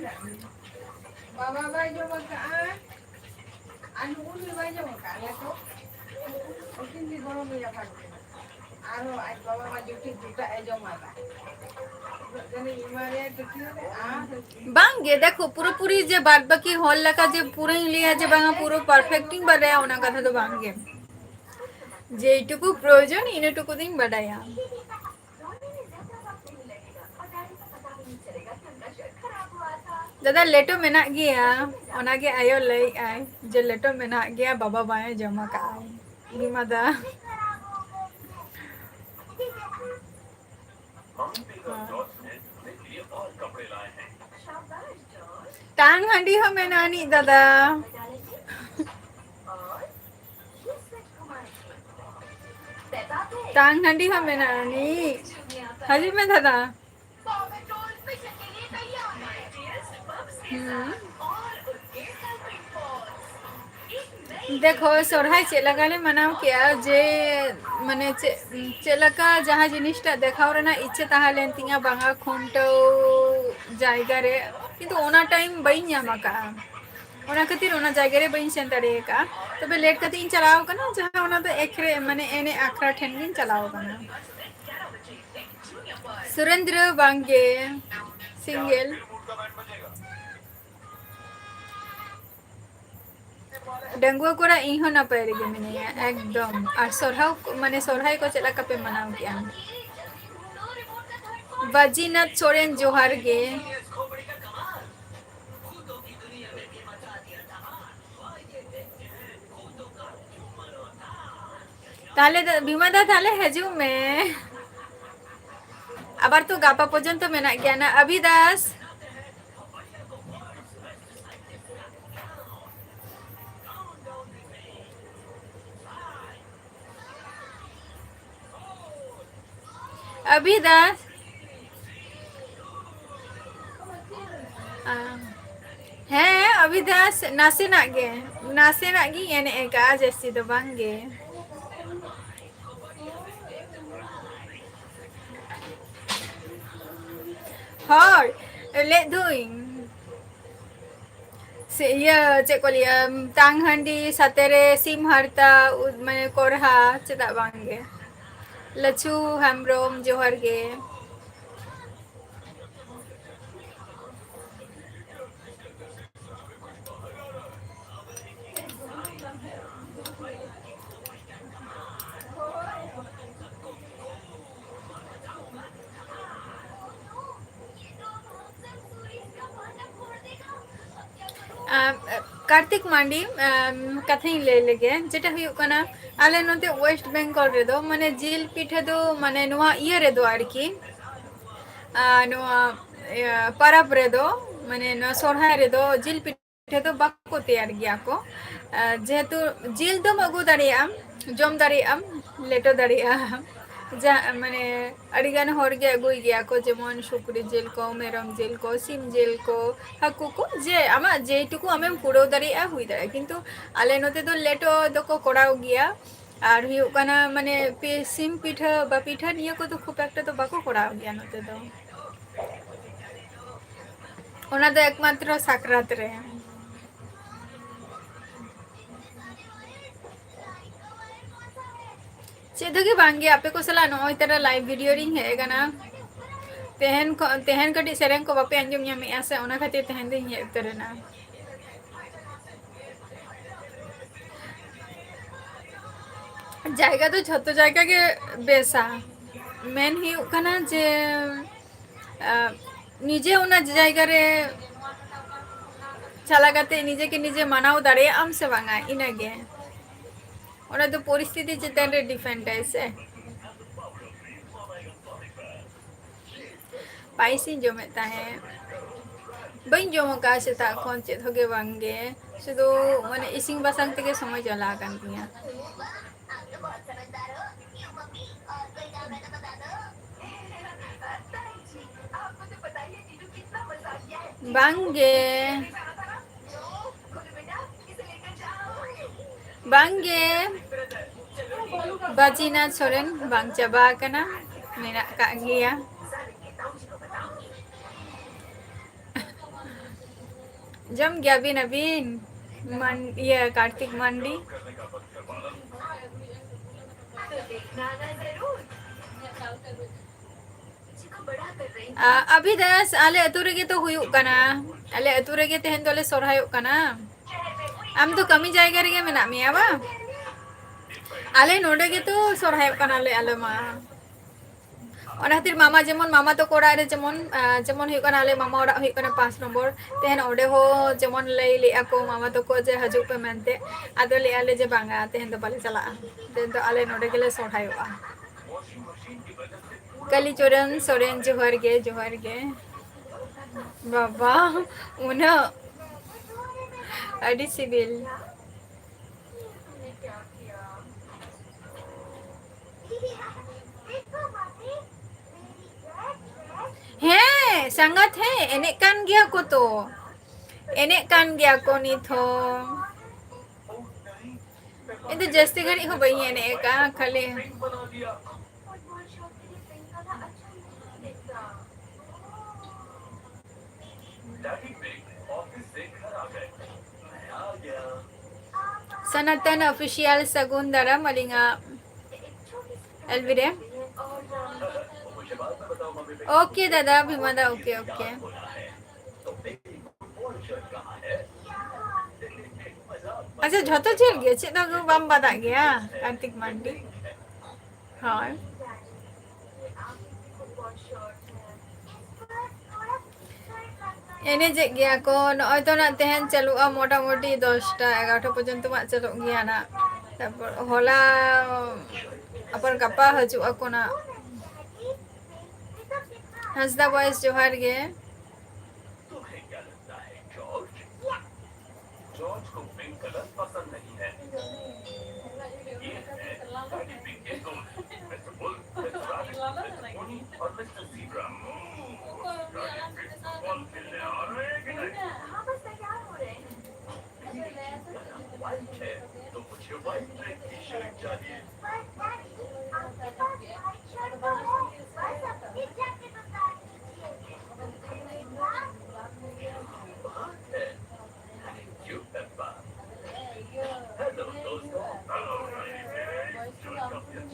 ᱵᱟᱵᱟ ᱵᱟᱭ ᱡᱚᱢ ᱟᱠᱟᱫᱼᱟ᱾ ᱟᱨ ᱱᱩᱜᱼᱩ ᱱᱩᱭ ᱵᱟᱭ ᱡᱚᱢ ᱟᱠᱟᱫᱼᱟ, ᱞᱮᱴᱚ᱾ ᱩᱱᱠᱤᱱ ᱜᱮ ᱜᱚᱲᱚ ᱢᱮᱭᱟ ᱵᱷᱟᱜᱽ ᱢᱮᱱᱟᱜᱼᱟ᱾ ᱟᱨᱦᱚᱸ ᱟᱡ ᱵᱟᱵᱟ ᱢᱟ ᱡᱩᱴᱤ ᱡᱩᱴᱟᱜ ᱮ ᱡᱚᱢ ᱟᱠᱟᱫ᱾ ᱩᱱᱟᱹᱜ ᱜᱟᱱᱤᱧ ᱮᱢᱟ ᱫᱮᱭᱟ ᱴᱤᱯᱷᱤᱱ ᱨᱮ, ᱟᱨ ᱵᱟᱝ ᱜᱮ, ᱫᱮᱠᱷᱚ, ᱯᱩᱨᱟᱹᱯᱩᱨᱤ ᱡᱮ ᱵᱟᱫ ᱵᱟᱹᱠᱤ ᱦᱚᱲ ᱞᱮᱠᱟ ᱡᱮ ᱯᱩᱨᱟᱹᱧ ᱞᱟᱹᱭᱟ ᱡᱮ ᱵᱟᱝᱟ ᱯᱩᱨᱟᱹ perfect ᱤᱧ ᱵᱟᱰᱟᱭᱟ, ᱚᱱᱟ ᱠᱟᱛᱷᱟ ᱫᱚ ᱵᱟᱝ ᱜᱮ᱾ ᱡᱮᱴᱩᱠᱩ ᱯᱨᱚᱭᱳᱡᱚᱱ, ᱤᱱᱟᱹᱴᱩᱠᱩ ᱫᱚᱧ ᱵᱟᱰᱟᱭᱟ᱾ ᱫᱟᱫᱟ, ᱞᱮᱴᱚ ᱢᱮᱱᱟᱜ ᱜᱮᱭᱟ, ᱚᱱᱟᱜᱮ ᱟᱭᱳ ᱞᱟᱹᱭᱮᱫ ᱟᱭ ᱡᱮ ᱞᱮᱴᱚ ᱢᱮᱱᱟᱜ ᱜᱮᱭᱟ, ᱵᱟᱵᱟ ᱵᱟᱭ ᱡᱚᱢ ᱟᱠᱟᱫ ᱟᱭ᱾ ᱵᱤᱢᱟ ᱫᱟ᱾ ᱴᱟᱝ ᱦᱟᱺᱰᱤ ᱦᱚᱸ ᱢᱮᱱᱟᱜ ᱟᱹᱱᱤᱡ ᱫᱟᱫᱟ᱾ ᱴᱟᱝ ᱦᱟᱺᱰᱤ ᱦᱚᱸ ᱢᱮᱱᱟᱜ ᱟᱹᱱᱤᱡ᱾ ᱦᱤᱡᱩᱜ ᱢᱮ ᱫᱟᱫᱟ᱾ ᱦᱩᱸ᱾ ᱫᱮᱠᱷᱚ, ᱥᱚᱨᱦᱟᱭ ᱪᱮᱫ ᱞᱮᱠᱟ ᱞᱮ ᱢᱟᱱᱟᱣ ᱠᱮᱜᱼᱟ, ᱡᱮ, ᱢᱟᱱᱮ, ᱪᱮᱫ, ᱪᱮᱫ ᱞᱮᱠᱟ ᱡᱟᱦᱟᱸ ᱡᱤᱱᱤᱥᱴᱟᱜ ᱫᱮᱠᱷᱟᱣ ᱨᱮᱱᱟᱜ ᱤᱪᱪᱷᱟᱹ ᱛᱟᱦᱮᱸ ᱞᱮᱱ ᱛᱤᱧᱟᱹ, ᱵᱟᱝᱟ ᱠᱷᱩᱱᱴᱟᱹᱣ ᱡᱟᱭᱜᱟ ᱨᱮ, ᱠᱤᱱᱛᱩ ᱚᱱᱟ time ᱵᱟᱹᱧ ᱧᱟᱢ ᱟᱠᱟᱫᱼᱟ, ᱚᱱᱟ ᱠᱷᱟᱹᱛᱤᱨ ᱚᱱᱟ ᱡᱟᱭᱜᱟ ᱨᱮ ᱵᱟᱹᱧ ᱥᱮᱱ ᱫᱟᱲᱮ ᱟᱠᱟᱫᱼᱟ᱾ ᱛᱚᱵᱮ late ᱠᱟᱛᱮ ᱤᱧ ᱪᱟᱞᱟᱣ ᱟᱠᱟᱱᱟ, ᱡᱟᱦᱟᱸ ᱚᱱᱟ ᱫᱚ ᱮᱠᱨᱮ, ᱢᱟᱱᱮ, ᱮᱱᱮᱡ ᱟᱠᱷᱲᱟ ᱴᱷᱮᱱ ᱜᱤᱧ ᱪᱟᱞᱟᱣ ᱟᱠᱟᱱᱟ᱾ ᱥᱩᱨᱮᱱᱫᱨᱚ ᱵᱟᱝᱜᱮ, single᱾ ᱰᱟᱺᱜᱩᱣᱟᱹ ᱠᱚᱲᱟ, ᱤᱧ ᱦᱚᱸ ᱱᱟᱯᱟᱭ ᱨᱮᱜᱮ ᱢᱤᱱᱟᱹᱧᱟ, ᱮᱠᱫᱚᱢ᱾ ᱟᱨ ᱥᱚᱨᱦᱟᱭ ᱠᱚ, ᱢᱟᱱᱮ, ᱥᱚᱨᱦᱟᱭ ᱠᱚ ᱪᱮᱫ ᱞᱮᱠᱟ ᱯᱮ ᱢᱟᱱᱟᱣ ᱠᱮᱜᱼᱟ? ᱵᱟᱡᱤᱱᱟᱛᱷ ᱥᱚᱨᱮᱱ, ᱡᱚᱦᱟᱨ ᱜᱮ᱾ ᱛᱟᱦᱞᱮ ᱫᱚ, ᱵᱤᱢᱟ ᱫᱟ, ᱛᱟᱦᱞᱮ ᱦᱤᱡᱩᱜ ᱢᱮ᱾ ᱟᱵᱟᱨ ᱛᱚ ᱜᱟᱯᱟ ᱯᱚᱨᱡᱚᱱᱛᱚ ᱢᱮᱱᱟᱜ ᱜᱮᱭᱟ ᱱᱟ, ᱟᱵᱷᱤᱫᱟᱥ᱾ ᱟᱵᱷᱤᱫᱟᱥ᱾ ᱟ, ᱦᱮᱸ, ᱟᱵᱷᱤᱫᱟᱥ ᱱᱟᱥᱮᱱᱟᱜ ᱜᱮ, ᱱᱟᱥᱮᱱᱟᱜ ᱜᱤᱧ ᱮᱱᱮᱡ ᱟᱠᱟᱜᱼᱟ, ᱡᱟᱹᱥᱛᱤ ᱫᱚ ᱵᱟᱝ ᱜᱮ᱾ ᱦᱳᱭ, ᱞᱟᱹᱭᱮᱫ ᱫᱩᱧ᱾ ᱥᱮ ᱤᱭᱟᱹ, ᱪᱮᱫ ᱠᱚ ᱞᱟᱹᱭᱟ, ᱛᱟᱝ ᱦᱟᱺᱰᱤ, ᱥᱟᱛᱮ ᱨᱮ ᱥᱤᱢ ᱦᱟᱨᱛᱟ, ᱩᱫ, ᱢᱟᱱᱮ ᱠᱚᱨᱦᱟ, ᱪᱮᱫᱟᱜ ᱵᱟᱝ ᱜᱮ? ᱞᱟᱹᱪᱷᱩ ᱦᱮᱢᱵᱨᱚᱢ, ᱡᱚᱦᱟᱨ ᱜᱮ᱾ ᱟᱢ, ᱠᱟᱨᱛᱤᱠ ᱢᱟᱱᱰᱤ, ᱟᱢ, ᱠᱟᱛᱷᱟᱧ ᱞᱟᱹᱭ ᱞᱮᱜᱮ, ᱡᱮᱴᱟ ᱦᱩᱭᱩᱜ ᱠᱟᱱᱟ, ᱟᱞᱮ ᱱᱚᱛᱮ ᱳᱭᱮᱥᱴ ᱵᱮᱝᱜᱚᱞ ᱨᱮᱫᱚ, ᱢᱟᱱᱮ, ᱡᱤᱞ ᱯᱤᱴᱷᱟᱹ ᱫᱚ, ᱢᱟᱱᱮ, ᱱᱚᱣᱟ ᱤᱭᱟᱹ ᱨᱮᱫᱚ ᱟᱨᱠᱤ, ᱟᱨ ᱱᱚᱣᱟ, ᱤᱭᱟᱹ, ᱯᱟᱨᱟᱵᱽ ᱨᱮᱫᱚ, ᱢᱟᱱᱮ, ᱱᱚᱣᱟ ᱥᱚᱨᱦᱟᱭ ᱨᱮᱫᱚ ᱡᱤᱞ ᱯᱤᱴᱷᱟᱹ ᱫᱚ ᱵᱟᱠᱚ ᱛᱮᱭᱟᱨ ᱜᱮᱭᱟ ᱠᱚ᱾ ᱟᱨ ᱡᱮᱦᱮᱛᱩ ᱡᱤᱞ ᱫᱚᱢ ᱟᱹᱜᱩ ᱫᱟᱲᱮᱭᱟᱜᱼᱟ, ᱡᱚᱢ ᱫᱟᱲᱮᱭᱟᱜᱼᱟᱢ, ᱞᱮᱴᱚ ᱫᱟᱲᱮᱭᱟᱜᱼᱟ, ᱡᱟ, ᱢᱟᱱᱮ, ᱟᱹᱰᱤᱜᱟᱱ ᱦᱚᱲ ᱜᱮ ᱟᱹᱜᱩᱭ ᱜᱮᱭᱟ ᱠᱚ, ᱡᱮᱢᱚᱱ ᱥᱩᱠᱨᱤ ᱡᱤᱞ ᱠᱚ, ᱢᱮᱨᱚᱢ ᱡᱤᱞ ᱠᱚ, ᱥᱤᱢ ᱡᱤᱞ ᱠᱚ, ᱦᱟᱹᱠᱩ ᱠᱚ, ᱡᱮ ᱟᱢᱟᱜ ᱡᱮᱴᱩᱠᱩ ᱟᱢᱮᱢ ᱠᱩᱲᱟᱹᱣ ᱫᱟᱲᱮᱭᱟᱜᱼᱟ, ᱦᱩᱭ ᱫᱟᱲᱮᱭᱟᱜᱼᱟ᱾ ᱠᱤᱱᱛᱩ ᱟᱞᱮ ᱱᱚᱛᱮ ᱫᱚ ᱞᱮᱴᱚ ᱫᱚᱠᱚ ᱠᱚᱨᱟᱣ ᱜᱮᱭᱟ᱾ ᱟᱨ ᱦᱩᱭᱩᱜ ᱠᱟᱱᱟ, ᱢᱟᱱᱮ, ᱯᱤ-, ᱥᱤᱢ ᱯᱤᱴᱷᱟᱹ ᱵᱟ ᱯᱤᱴᱷᱟᱹ ᱱᱤᱭᱟᱹ ᱠᱚᱫᱚ ᱠᱷᱩᱵ ᱮᱠᱴᱟ ᱫᱚ ᱵᱟᱠᱚ ᱠᱚᱨᱟᱣ ᱜᱮᱭᱟ ᱱᱚᱛᱮ ᱫᱚ᱾ ᱚᱱᱟ ᱫᱚ ᱮᱠᱢᱟᱛᱨᱚ ᱥᱟᱠᱨᱟᱛ ᱨᱮ᱾ ᱪᱮᱫ ᱦᱚᱸ ᱜᱮ ᱵᱟᱝ ᱜᱮ, ᱟᱯᱮ ᱠᱚ ᱥᱟᱞᱟᱜ ᱱᱚᱜᱼᱚᱭ ᱛᱚᱨᱟ live video ᱨᱤᱧ ᱦᱮᱡ ᱟᱠᱟᱱᱟ᱾ ᱛᱮᱦᱮᱧ ᱠᱷᱚ-, ᱛᱮᱦᱮᱧ ᱠᱟᱹᱴᱤᱡ ᱥᱮᱨᱮᱧ ᱠᱚ ᱵᱟᱯᱮ ᱟᱸᱡᱚᱢ ᱧᱟᱢᱮᱫᱼᱟ ᱥᱮ, ᱚᱱᱟ ᱠᱷᱟᱹᱛᱤᱨ ᱛᱮᱦᱮᱧ ᱫᱚᱧ ᱦᱮᱡ ᱩᱛᱟᱹᱨ ᱮᱱᱟ᱾ ᱡᱟᱭᱜᱟ ᱫᱚ ᱡᱷᱚᱛᱚ ᱡᱟᱭᱜᱟ ᱜᱮ ᱵᱮᱥᱟ᱾ ᱢᱮᱱ ᱦᱩᱭᱩᱜ ᱠᱟᱱᱟ ᱡᱮ, ᱟᱸ, ᱱᱤᱡᱮ ᱚᱱᱟ ᱡᱟᱭᱜᱟ ᱨᱮ ᱪᱟᱞᱟᱣ ᱠᱟᱛᱮ ᱱᱤᱡᱮ ᱠᱮ ᱱᱤᱡᱮ ᱢᱟᱱᱟᱣ ᱫᱟᱲᱮᱭᱟᱜ ᱟᱢ ᱥᱮ ᱵᱟᱝᱟ, ᱤᱱᱟᱹᱜᱮ᱾ ᱚᱱᱟ ᱫᱚ ᱯᱚᱨᱤᱥᱛᱷᱤᱛᱤ ᱪᱮᱛᱟᱱ ᱨᱮ depend ᱟᱭ ᱥᱮ᱾ ᱯᱟᱭᱮᱥᱤᱧ ᱡᱚᱢᱮᱫ ᱛᱟᱦᱮᱸᱫ, ᱵᱟᱹᱧ ᱡᱚᱢ ᱟᱠᱟᱫᱼᱟ ᱥᱮᱛᱟᱜ ᱠᱷᱚᱱ ᱪᱮᱫ ᱦᱚᱸ ᱜᱮ ᱵᱟᱝ ᱜᱮ, ᱥᱩᱫᱷᱩ ᱢᱟᱱᱮ ᱤᱥᱤᱱ ᱵᱟᱥᱟᱝ ᱛᱮᱜᱮ ᱥᱚᱢᱚᱭ ᱪᱟᱞᱟᱣ ᱟᱠᱟᱱ ᱛᱤᱧᱟᱹ᱾ ᱵᱟᱝ ᱜᱮ᱾ ᱵᱟᱝ ᱜᱮ᱾ ᱵᱟᱡᱤᱱᱟ ᱥᱚᱨᱮᱱ ᱵᱟᱝ ᱪᱟᱵᱟ ᱟᱠᱟᱱᱟ, ᱢᱮᱱᱟᱜ ᱠᱟᱜ ᱜᱮᱭᱟ᱾ ᱡᱚᱢ ᱜᱮᱭᱟᱵᱤᱱ ᱟᱹᱵᱤᱱ? ᱢᱟᱱ-, ᱤᱭᱟᱹ, ᱠᱟᱨᱛᱤᱠ ᱢᱟᱱᱰᱤ᱾ ᱟᱵᱷᱤ ᱫᱟᱥ, ᱟᱞᱮ ᱟᱹᱛᱩ ᱨᱮᱜᱮ ᱛᱚ ᱦᱩᱭᱩᱜ ᱠᱟᱱᱟ᱾ ᱟᱞᱮ ᱟᱹᱛᱩ ᱨᱮᱜᱮ ᱛᱮᱦᱮᱧ ᱫᱚᱞᱮ ᱥᱚᱨᱦᱟᱭᱚᱜ ᱠᱟᱱᱟ᱾ ᱟᱢ ᱫᱚ ᱠᱟᱹᱢᱤ ᱡᱟᱭᱜᱟ ᱨᱮᱜᱮ ᱢᱮᱱᱟᱜ ᱢᱮᱭᱟ ᱵᱟᱝ? ᱟᱞᱮ ᱱᱚᱰᱮ ᱜᱮᱛᱚ ᱥᱚᱨᱦᱟᱭᱚᱜ ᱠᱟᱱᱟᱞᱮ ᱟᱞᱮ ᱢᱟ᱾ ᱚᱱᱟ ᱠᱷᱟᱹᱛᱤᱨ ᱢᱟᱢᱟ ᱡᱮᱢᱚᱱ, ᱢᱟᱢᱟ ᱛᱟᱠᱚ ᱚᱲᱟᱜ ᱨᱮ ᱡᱮᱢᱚᱱ, ᱟᱸ, ᱡᱮᱢᱚᱱ ᱦᱩᱭᱩᱜ ᱠᱟᱱᱟ, ᱟᱞᱮ ᱢᱟᱢᱟ ᱚᱲᱟᱜ ᱦᱩᱭᱩᱜ ᱠᱟᱱᱟ ᱯᱟᱸᱪ ᱱᱚᱢᱵᱚᱨ᱾ ᱛᱮᱦᱮᱧ ᱚᱸᱰᱮ ᱦᱚᱸ ᱡᱮᱢᱚᱱ ᱞᱟᱹᱭ ᱞᱮᱜᱼᱟ ᱠᱚ ᱢᱟᱢᱟ ᱛᱟᱠᱚ ᱡᱮ ᱦᱤᱡᱩᱜ ᱯᱮ ᱢᱮᱱᱛᱮ, ᱟᱫᱚ ᱞᱟᱹᱭ ᱟᱞᱮ ᱡᱮ ᱵᱟᱝᱟ, ᱛᱮᱦᱮᱧ ᱫᱚ ᱵᱟᱞᱮ ᱪᱟᱞᱟᱜᱼᱟ, ᱛᱮᱦᱮᱧ ᱫᱚ ᱟᱞᱮ ᱱᱚᱰᱮ ᱜᱮᱞᱮ ᱥᱚᱨᱦᱟᱭᱚᱜᱼᱟ᱾ ᱠᱟᱞᱤᱪᱚᱨᱚᱱ ᱥᱚᱨᱮᱱ, ᱡᱚᱦᱟᱨ ᱜᱮ, ᱡᱚᱦᱟᱨ ᱜᱮ᱾ ᱵᱟᱵᱟ, ᱩᱱᱟᱹᱜ ᱟᱹᱰᱤ ᱥᱤᱵᱤᱞ᱾ ᱦᱮᱸ ᱥᱟᱸᱜᱟᱛ, ᱦᱮᱸ, ᱮᱱᱮᱡ ᱠᱟᱱ ᱜᱮᱭᱟ ᱠᱚ ᱛᱚ, ᱮᱱᱮᱡ ᱠᱟᱱ ᱜᱮᱭᱟ ᱠᱚ ᱱᱤᱛ ᱦᱚᱸ᱾ ᱤᱧ ᱫᱚ ᱡᱟᱹᱥᱛᱤ ᱜᱷᱟᱹᱲᱤᱡ ᱦᱚᱸ ᱵᱟᱹᱧ ᱮᱱᱮᱡ ᱟᱠᱟᱫᱼᱟ, ᱠᱷᱟᱹᱞᱤ ᱥᱟᱱᱟᱛᱚᱱ ᱚᱯᱷᱤᱥᱤᱭᱟᱞ ᱥᱟᱹᱜᱩᱱ ᱫᱟᱨᱟᱢ ᱟᱹᱞᱤᱧᱟᱜ ᱮᱞᱵᱤ ᱨᱮ᱾ ᱳᱠᱮ ᱫᱟᱫᱟ, ᱵᱷᱤᱢᱟ ᱫᱟ, ᱳᱠᱮ, ᱳᱠᱮ᱾ ᱟᱪᱪᱷᱟ, ᱡᱷᱚᱛᱚ ᱡᱷᱟᱹᱞ ᱜᱮ, ᱪᱮᱫ ᱦᱚᱸ ᱵᱟᱢ ᱵᱟᱫᱟᱜ ᱜᱮᱭᱟ, ᱠᱟᱨᱛᱤᱠ ᱢᱟᱱᱰᱤ? ᱦᱳᱭ᱾ ᱮᱱᱮᱡᱮᱜ ᱜᱮᱭᱟ ᱠᱚ᱾ ᱱᱚᱜᱼᱚᱭ ᱛᱚ ᱱᱟᱜ ᱛᱮᱦᱮᱧ ᱪᱟᱹᱞᱩᱜᱼᱟ ᱢᱚᱴᱟᱢᱩᱴᱤ ᱫᱚᱥᱴᱟ ᱮᱜᱟᱨᱚᱴᱟ ᱯᱚᱨᱡᱚᱱᱛᱚ ᱢᱟ ᱪᱟᱹᱞᱩᱜ ᱜᱮᱭᱟ ᱱᱟᱜ᱾ ᱛᱟᱨᱯᱚᱨ ᱦᱚᱞᱟ, ᱟᱵᱟᱨ ᱜᱟᱯᱟ ᱦᱤᱡᱩᱜ ᱟᱠᱚ ᱱᱟᱜ᱾ ᱦᱟᱸᱥᱫᱟ ᱵᱚᱭᱮᱥ ᱡᱚᱦᱟᱨ ᱜᱮ᱾ तुम्हें क्या लगता है, जॉर्ज? जॉर्ज को पिंक कलर पसंद नहीं है। ये है डैडी पिंक के दोस्त, mister bull, mister rabbit, mister pony और mister zebra. Daddy pink football खेलने आ रहे हैं कि नहीं? हाँ, बस तैयार हो रहे हैं। मेरी जूता ना व्हाइट है, तो मुझे व्हाइट ड्रेस की शर्ट चाहिए। पर डैडी, आपके पास व्हाइट शर्ट तो है, बस अपनी जैकेट उतार दीजिए। क्या बात है। Thank you, Peppa. Hello, दोस्तों। Hello, baby. Join the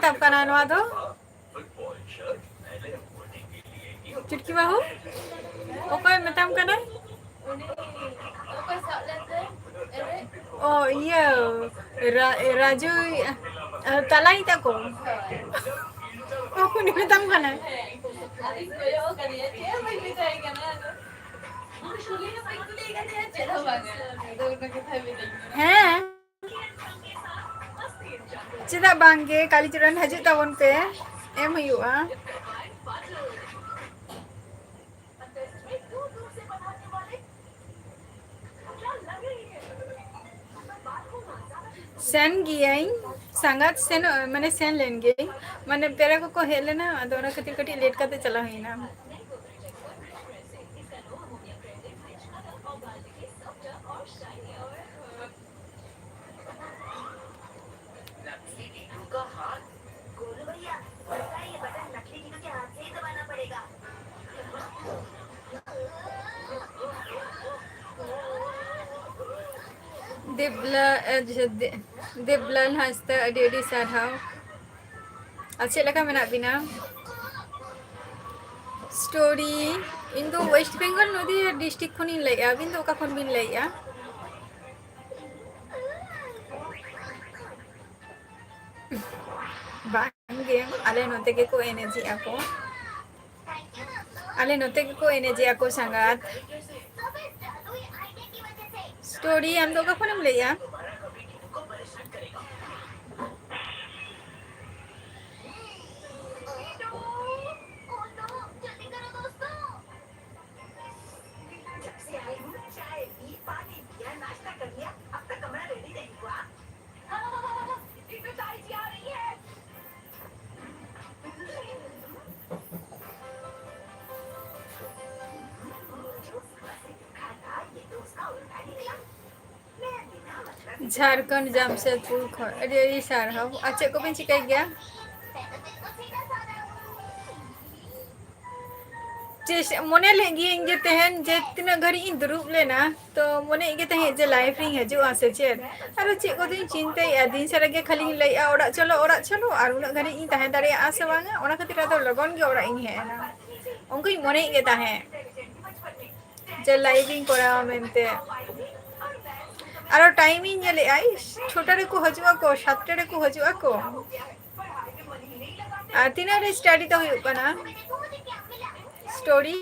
ᱢᱮᱛᱟᱢ ᱠᱟᱱᱟ ᱱᱚᱣᱟ ᱫᱚ? ᱪᱩᱴᱠᱤ ᱵᱟᱹᱦᱩ, ᱚᱠᱚᱭ ᱢᱮᱛᱟᱢ ᱠᱟᱱᱟ? ᱚ, ᱤᱭᱟᱹ, ᱨᱟ-, ᱨᱟᱡᱩ, ᱟ, ᱛᱟᱞᱟᱭᱤᱡ ᱛᱟᱠᱚ᱾ ᱚ, ᱩᱱᱤ ᱢᱮᱛᱟᱢ ᱠᱟᱱᱟ᱾ ᱦᱮᱸ᱾ ᱪᱮᱫᱟᱜ ᱵᱟᱝ ᱜᱮ, ᱠᱟᱞᱤᱪᱚᱨᱚᱱ ᱦᱤᱡᱩᱜ ᱛᱟᱵᱚᱱ ᱯᱮ, ᱮᱢ ᱦᱩᱭᱩᱜᱼᱟ᱾ ᱥᱮᱱ ᱜᱤᱭᱟᱹᱧ, ᱥᱟᱸᱜᱟᱛ ᱥᱮᱱᱚᱜ, ᱢᱟᱱᱮ ᱥᱮᱱ ᱞᱮᱱ ᱜᱤᱭᱟᱹᱧ, ᱢᱟᱱᱮ ᱯᱮᱲᱟ ᱠᱚᱠᱚ ᱦᱮᱡ ᱞᱮᱱᱟ, ᱟᱫᱚ ᱚᱱᱟ ᱠᱷᱟᱹᱛᱤᱨ ᱠᱟᱹᱴᱤᱡ ᱞᱮᱴ ᱠᱟᱛᱮ ᱪᱟᱞᱟᱣ ᱦᱩᱭᱱᱟ᱾ ᱫᱮᱵᱞᱟ, ᱮ, ᱡᱮ, ᱫᱮ-, ᱫᱮᱵᱞᱟᱞ ᱦᱟᱸᱥᱫᱟ, ᱟᱹᱰᱤ ᱟᱹᱰᱤ ᱥᱟᱨᱦᱟᱣ᱾ ᱟᱨ ᱪᱮᱫ ᱞᱮᱠᱟ ᱢᱮᱱᱟᱜ ᱵᱤᱱᱟ? ᱥᱴᱳᱨᱤ, ᱤᱧ ᱫᱚ ᱳᱭᱮᱥᱴ ᱵᱮᱝᱜᱚᱞ ᱱᱚᱫᱤᱭᱟ ᱰᱤᱥᱴᱨᱤᱠᱴ ᱠᱷᱚᱱᱤᱧ ᱞᱟᱹᱭᱮᱫᱼᱟ᱾ ᱟᱹᱵᱤᱱ ᱫᱚ ᱚᱠᱟ ᱠᱷᱚᱱ ᱵᱤᱱ ᱞᱟᱹᱭᱮᱫᱼᱟ? ᱵᱟᱝ ᱜᱮ, ᱟᱞᱮ ᱱᱚᱛᱮ ᱜᱮᱠᱚ ᱮᱱᱮᱡᱮᱜᱼᱟ ᱠᱚ᱾ ᱟᱞᱮ ᱱᱚᱛᱮ ᱜᱮᱠᱚ ᱮᱱᱮᱡᱮᱜᱼᱟ ᱠᱚ ᱥᱟᱸᱜᱟᱛ᱾ ᱥᱴᱳᱨᱤ, ᱟᱢ ᱫᱚ ᱚᱠᱟ ᱠᱷᱚᱱᱮᱢ ᱞᱟᱹᱭᱮᱜᱼᱟ? जब से आई हूँ, चाय पी, पानी पिया, नाश्ता कर लिया, अब तक कमरा रेडी नहीं हुआ। इतनी तो ताई जी आ रही है। जो सुबह से देखा था, ये तो उसका उल्टा निकला। मैं बिना मतलब ᱡᱷᱟᱲᱠᱷᱚᱸᱰ ᱡᱟᱢᱥᱮᱫᱽᱯᱩᱨ ᱠᱷᱚᱱ ᱟᱹᱰᱤ ᱟᱹᱰᱤ ᱥᱟᱨᱦᱟᱣ᱾ ᱟᱨ ᱪᱮᱫ ᱠᱚᱵᱮᱱ ᱪᱤᱠᱟᱹᱭ ᱜᱮᱭᱟ? ᱪᱮᱥ-, ᱢᱚᱱᱮ ᱞᱮᱫ ᱜᱤᱭᱟᱹᱧ ᱡᱮ ᱛᱮᱦᱮᱧ ᱡᱮ ᱛᱤᱱᱟᱹᱜ ᱜᱷᱟᱹᱲᱤᱡ ᱤᱧ ᱫᱩᱲᱩᱵ ᱞᱮᱱᱟ, ᱛᱚ ᱢᱚᱱᱮᱭᱮᱫ ᱜᱮ ᱛᱟᱦᱮᱸᱫ ᱡᱮ live ᱨᱤᱧ ᱦᱤᱡᱩᱜᱼᱟ ᱥᱮ ᱪᱮᱫ᱾ ᱟᱨᱚ ᱪᱮᱫ ᱠᱚᱫᱚᱧ ᱪᱤᱱᱛᱟᱹᱭᱮᱫᱼᱟ, ᱫᱤᱱ ᱥᱟᱨᱟ ᱜᱮ ᱠᱷᱟᱹᱞᱤᱧ ᱞᱟᱹᱭᱮᱫᱼᱟ, "ᱚᱲᱟᱜ ᱪᱚᱞᱚ, ᱚᱲᱟᱜ ᱪᱚᱞᱚ", ᱟᱨ ᱩᱱᱟᱹᱜ ᱜᱷᱟᱹᱲᱤᱡ ᱤᱧ ᱛᱟᱦᱮᱸ ᱫᱟᱲᱮᱭᱟᱜᱼᱟ ᱥᱮ ᱵᱟᱝᱟ, ᱚᱱᱟ ᱠᱷᱟᱹᱛᱤᱨ ᱟᱫᱚ ᱞᱚᱜᱚᱱ ᱜᱮ ᱚᱲᱟᱜ ᱤᱧ ᱦᱮᱡ ᱮᱱᱟ᱾ ᱚᱱᱠᱟᱧ ᱢᱚᱱᱮᱭᱮᱫ ᱜᱮ ᱛᱟᱦᱮᱸᱫ ᱡᱮ live ᱤᱧ ᱠᱚᱨᱟᱣᱟ ᱢᱮᱱᱛᱮ᱾ ᱟᱨᱚ time ᱤᱧ ᱧᱮᱞᱮᱫᱼᱟ, ᱤᱥ, ᱪᱷᱚᱴᱟ ᱨᱮᱠᱚ ᱦᱤᱡᱩᱜ ᱟᱠᱚ, ᱥᱟᱛᱴᱟ ᱨᱮᱠᱚ ᱦᱤᱡᱩᱜ ᱟᱠᱚ᱾ ᱟᱨ ᱛᱤᱱᱟᱹᱜ ᱨᱮ study ᱫᱚ ᱦᱩᱭᱩᱜ ᱠᱟᱱᱟ? Story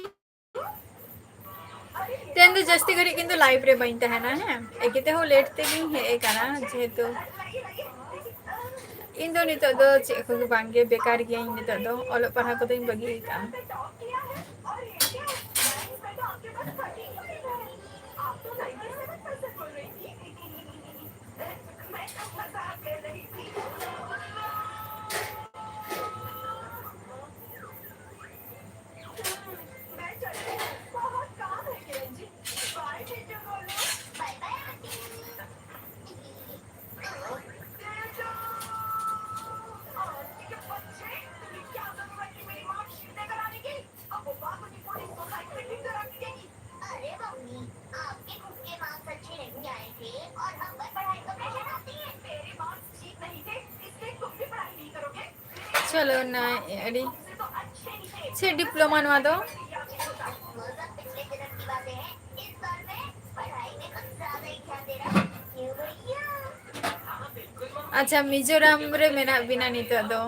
ᱛᱮᱦᱮᱧ ᱫᱚ ᱡᱟᱹᱥᱛᱤ ᱜᱷᱟᱹᱲᱤᱡ ᱠᱤᱱᱛᱩ live ᱨᱮ ᱵᱟᱹᱧ ᱛᱟᱦᱮᱱᱟ, ᱦᱮᱸ, ᱮᱠᱮ ᱛᱮᱦᱚᱸ late ᱛᱮᱜᱤᱧ ᱦᱮᱡ ᱟᱠᱟᱱᱟ, ᱡᱮᱦᱮᱛᱩ ᱤᱧ ᱫᱚ ᱱᱤᱛᱚᱜ ᱫᱚ ᱪᱮᱫ ᱠᱚᱜᱮ ᱵᱟᱝᱜᱮ, ᱵᱮᱠᱟᱨ ᱜᱤᱭᱟᱹᱧ ᱱᱤᱛᱚᱜ ᱫᱚ, ᱚᱞᱚᱜ ᱯᱟᱲᱦᱟᱣ ᱠᱚᱫᱚᱧ ᱵᱟᱹᱜᱤ ᱟᱠᱟᱫᱼᱟ᱾ ᱪᱚᱞᱚ ᱱᱟ ᱟᱹᱰᱤ ᱪᱮᱫ diploma ᱱᱚᱣᱟ ᱫᱚ? ᱟᱪᱪᱷᱟ, ᱢᱤᱡᱳᱨᱟᱢ ᱨᱮ ᱢᱮᱱᱟᱜ ᱵᱤᱱᱟ ᱱᱤᱛᱚᱜ ᱫᱚ,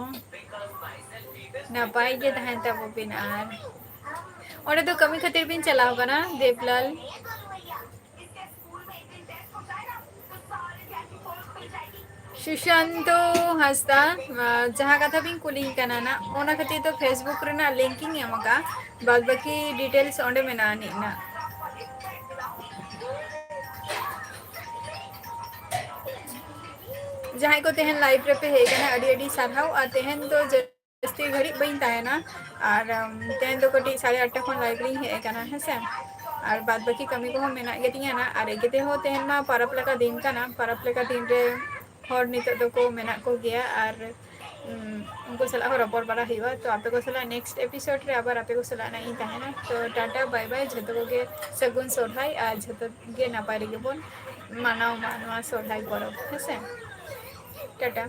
ᱱᱟᱯᱟᱭ ᱜᱮ ᱛᱟᱦᱮᱱ ᱛᱟᱵᱚ ᱵᱤᱱ᱾ ᱟᱨ ᱚᱸᱰᱮ ᱫᱚ ᱠᱟᱹᱢᱤ ᱠᱷᱟᱹᱛᱤᱨ ᱵᱤᱱ ᱪᱟᱞᱟᱣ ᱠᱟᱱᱟ, ᱫᱮᱵᱞᱟᱞ? ᱥᱩᱥᱟᱱᱛᱚ ᱦᱟᱸᱥᱫᱟ, ᱟᱸ, ᱡᱟᱦᱟᱸ ᱠᱟᱛᱷᱟ ᱵᱤᱱ ᱠᱩᱞᱤᱧ ᱠᱟᱱᱟ ᱱᱟᱜ, ᱚᱱᱟ ᱠᱷᱟᱹᱛᱤᱨ ᱫᱚ Facebook ᱨᱮᱱᱟᱜ link ᱤᱧ ᱮᱢ ᱟᱠᱟᱫᱼᱟ, ᱵᱟᱫ ᱵᱟᱹᱠᱤ details ᱚᱸᱰᱮ ᱢᱮᱱᱟᱜᱼᱟ ᱟᱹᱱᱤᱡ ᱱᱟᱜ᱾ ᱡᱟᱦᱟᱸᱭ ᱠᱚ ᱛᱮᱦᱮᱧ live ᱨᱮᱯᱮ ᱦᱮᱡ ᱟᱠᱟᱱᱟ, ᱟᱹᱰᱤ ᱟᱹᱰᱤ ᱥᱟᱨᱦᱟᱣ᱾ ᱟᱨ ᱛᱮᱦᱮᱧ ᱫᱚ ᱡᱟᱹᱥᱛᱤ ᱜᱷᱟᱹᱲᱤᱡ ᱵᱟᱹᱧ ᱛᱟᱦᱮᱱᱟ, ᱟᱨ, ᱩᱢ, ᱛᱮᱦᱮᱧ ᱫᱚ ᱠᱟᱹᱴᱤᱡ ᱥᱟᱲᱮ ᱟᱴᱴᱟ ᱠᱷᱚᱱ live ᱨᱤᱧ ᱦᱮᱡ ᱟᱠᱟᱱᱟ, ᱦᱮᱸ ᱥᱮ᱾ ᱟᱨ ᱵᱟᱫ ᱵᱟᱹᱠᱤ ᱠᱟᱹᱢᱤ ᱠᱚᱦᱚᱸ ᱢᱮᱱᱟᱜ ᱜᱮᱛᱤᱧᱟ ᱱᱟᱜ, ᱟᱨ ᱮᱠᱮ ᱛᱮᱦᱚᱸ ᱛᱮᱦᱮᱧ ᱢᱟ ᱯᱚᱨᱚᱵᱽ ᱞᱮᱠᱟ ᱫᱤᱱ ᱠᱟᱱᱟ, ᱯᱚᱨᱚᱵᱽ ᱞᱮᱠᱟ ᱫᱤᱱ ᱨᱮ ᱦᱚᱲ ᱱᱤᱛᱚᱜ ᱫᱚᱠᱚ ᱢᱮᱱᱟᱜ ᱠᱚᱜᱮᱭᱟ᱾ ᱟᱨ ᱩᱱᱠᱩ ᱥᱟᱞᱟᱜ ᱦᱚᱸ ᱨᱚᱯᱚᱲ ᱵᱟᱲᱟ ᱦᱩᱭᱩᱜᱼᱟ᱾ ᱛᱚ ᱟᱯᱮ ᱠᱚ ᱥᱟᱞᱟᱜ next episode ᱨᱮ ᱟᱵᱟᱨ ᱟᱯᱮ ᱠᱚ ᱥᱟᱞᱟᱜ ᱱᱟᱜ ᱤᱧ ᱛᱟᱦᱮᱱᱟ᱾ ᱛᱚ ᱴᱟᱴᱟ, ᱵᱟᱭ ᱵᱟᱭ, ᱡᱷᱚᱛᱚ ᱠᱚᱜᱮ ᱥᱟᱹᱜᱩᱱ ᱥᱚᱨᱦᱟᱭ ᱟᱨ ᱡᱷᱚᱛᱚ ᱜᱮ ᱱᱟᱯᱟᱭ ᱨᱮᱜᱮ ᱵᱚᱱ ᱢᱟᱱᱟᱣ ᱢᱟ ᱱᱚᱣᱟ ᱥᱚᱨᱦᱟᱭ ᱯᱚᱨᱚᱵᱽ, ᱦᱮᱸᱥᱮ? ᱴᱟᱴᱟ᱾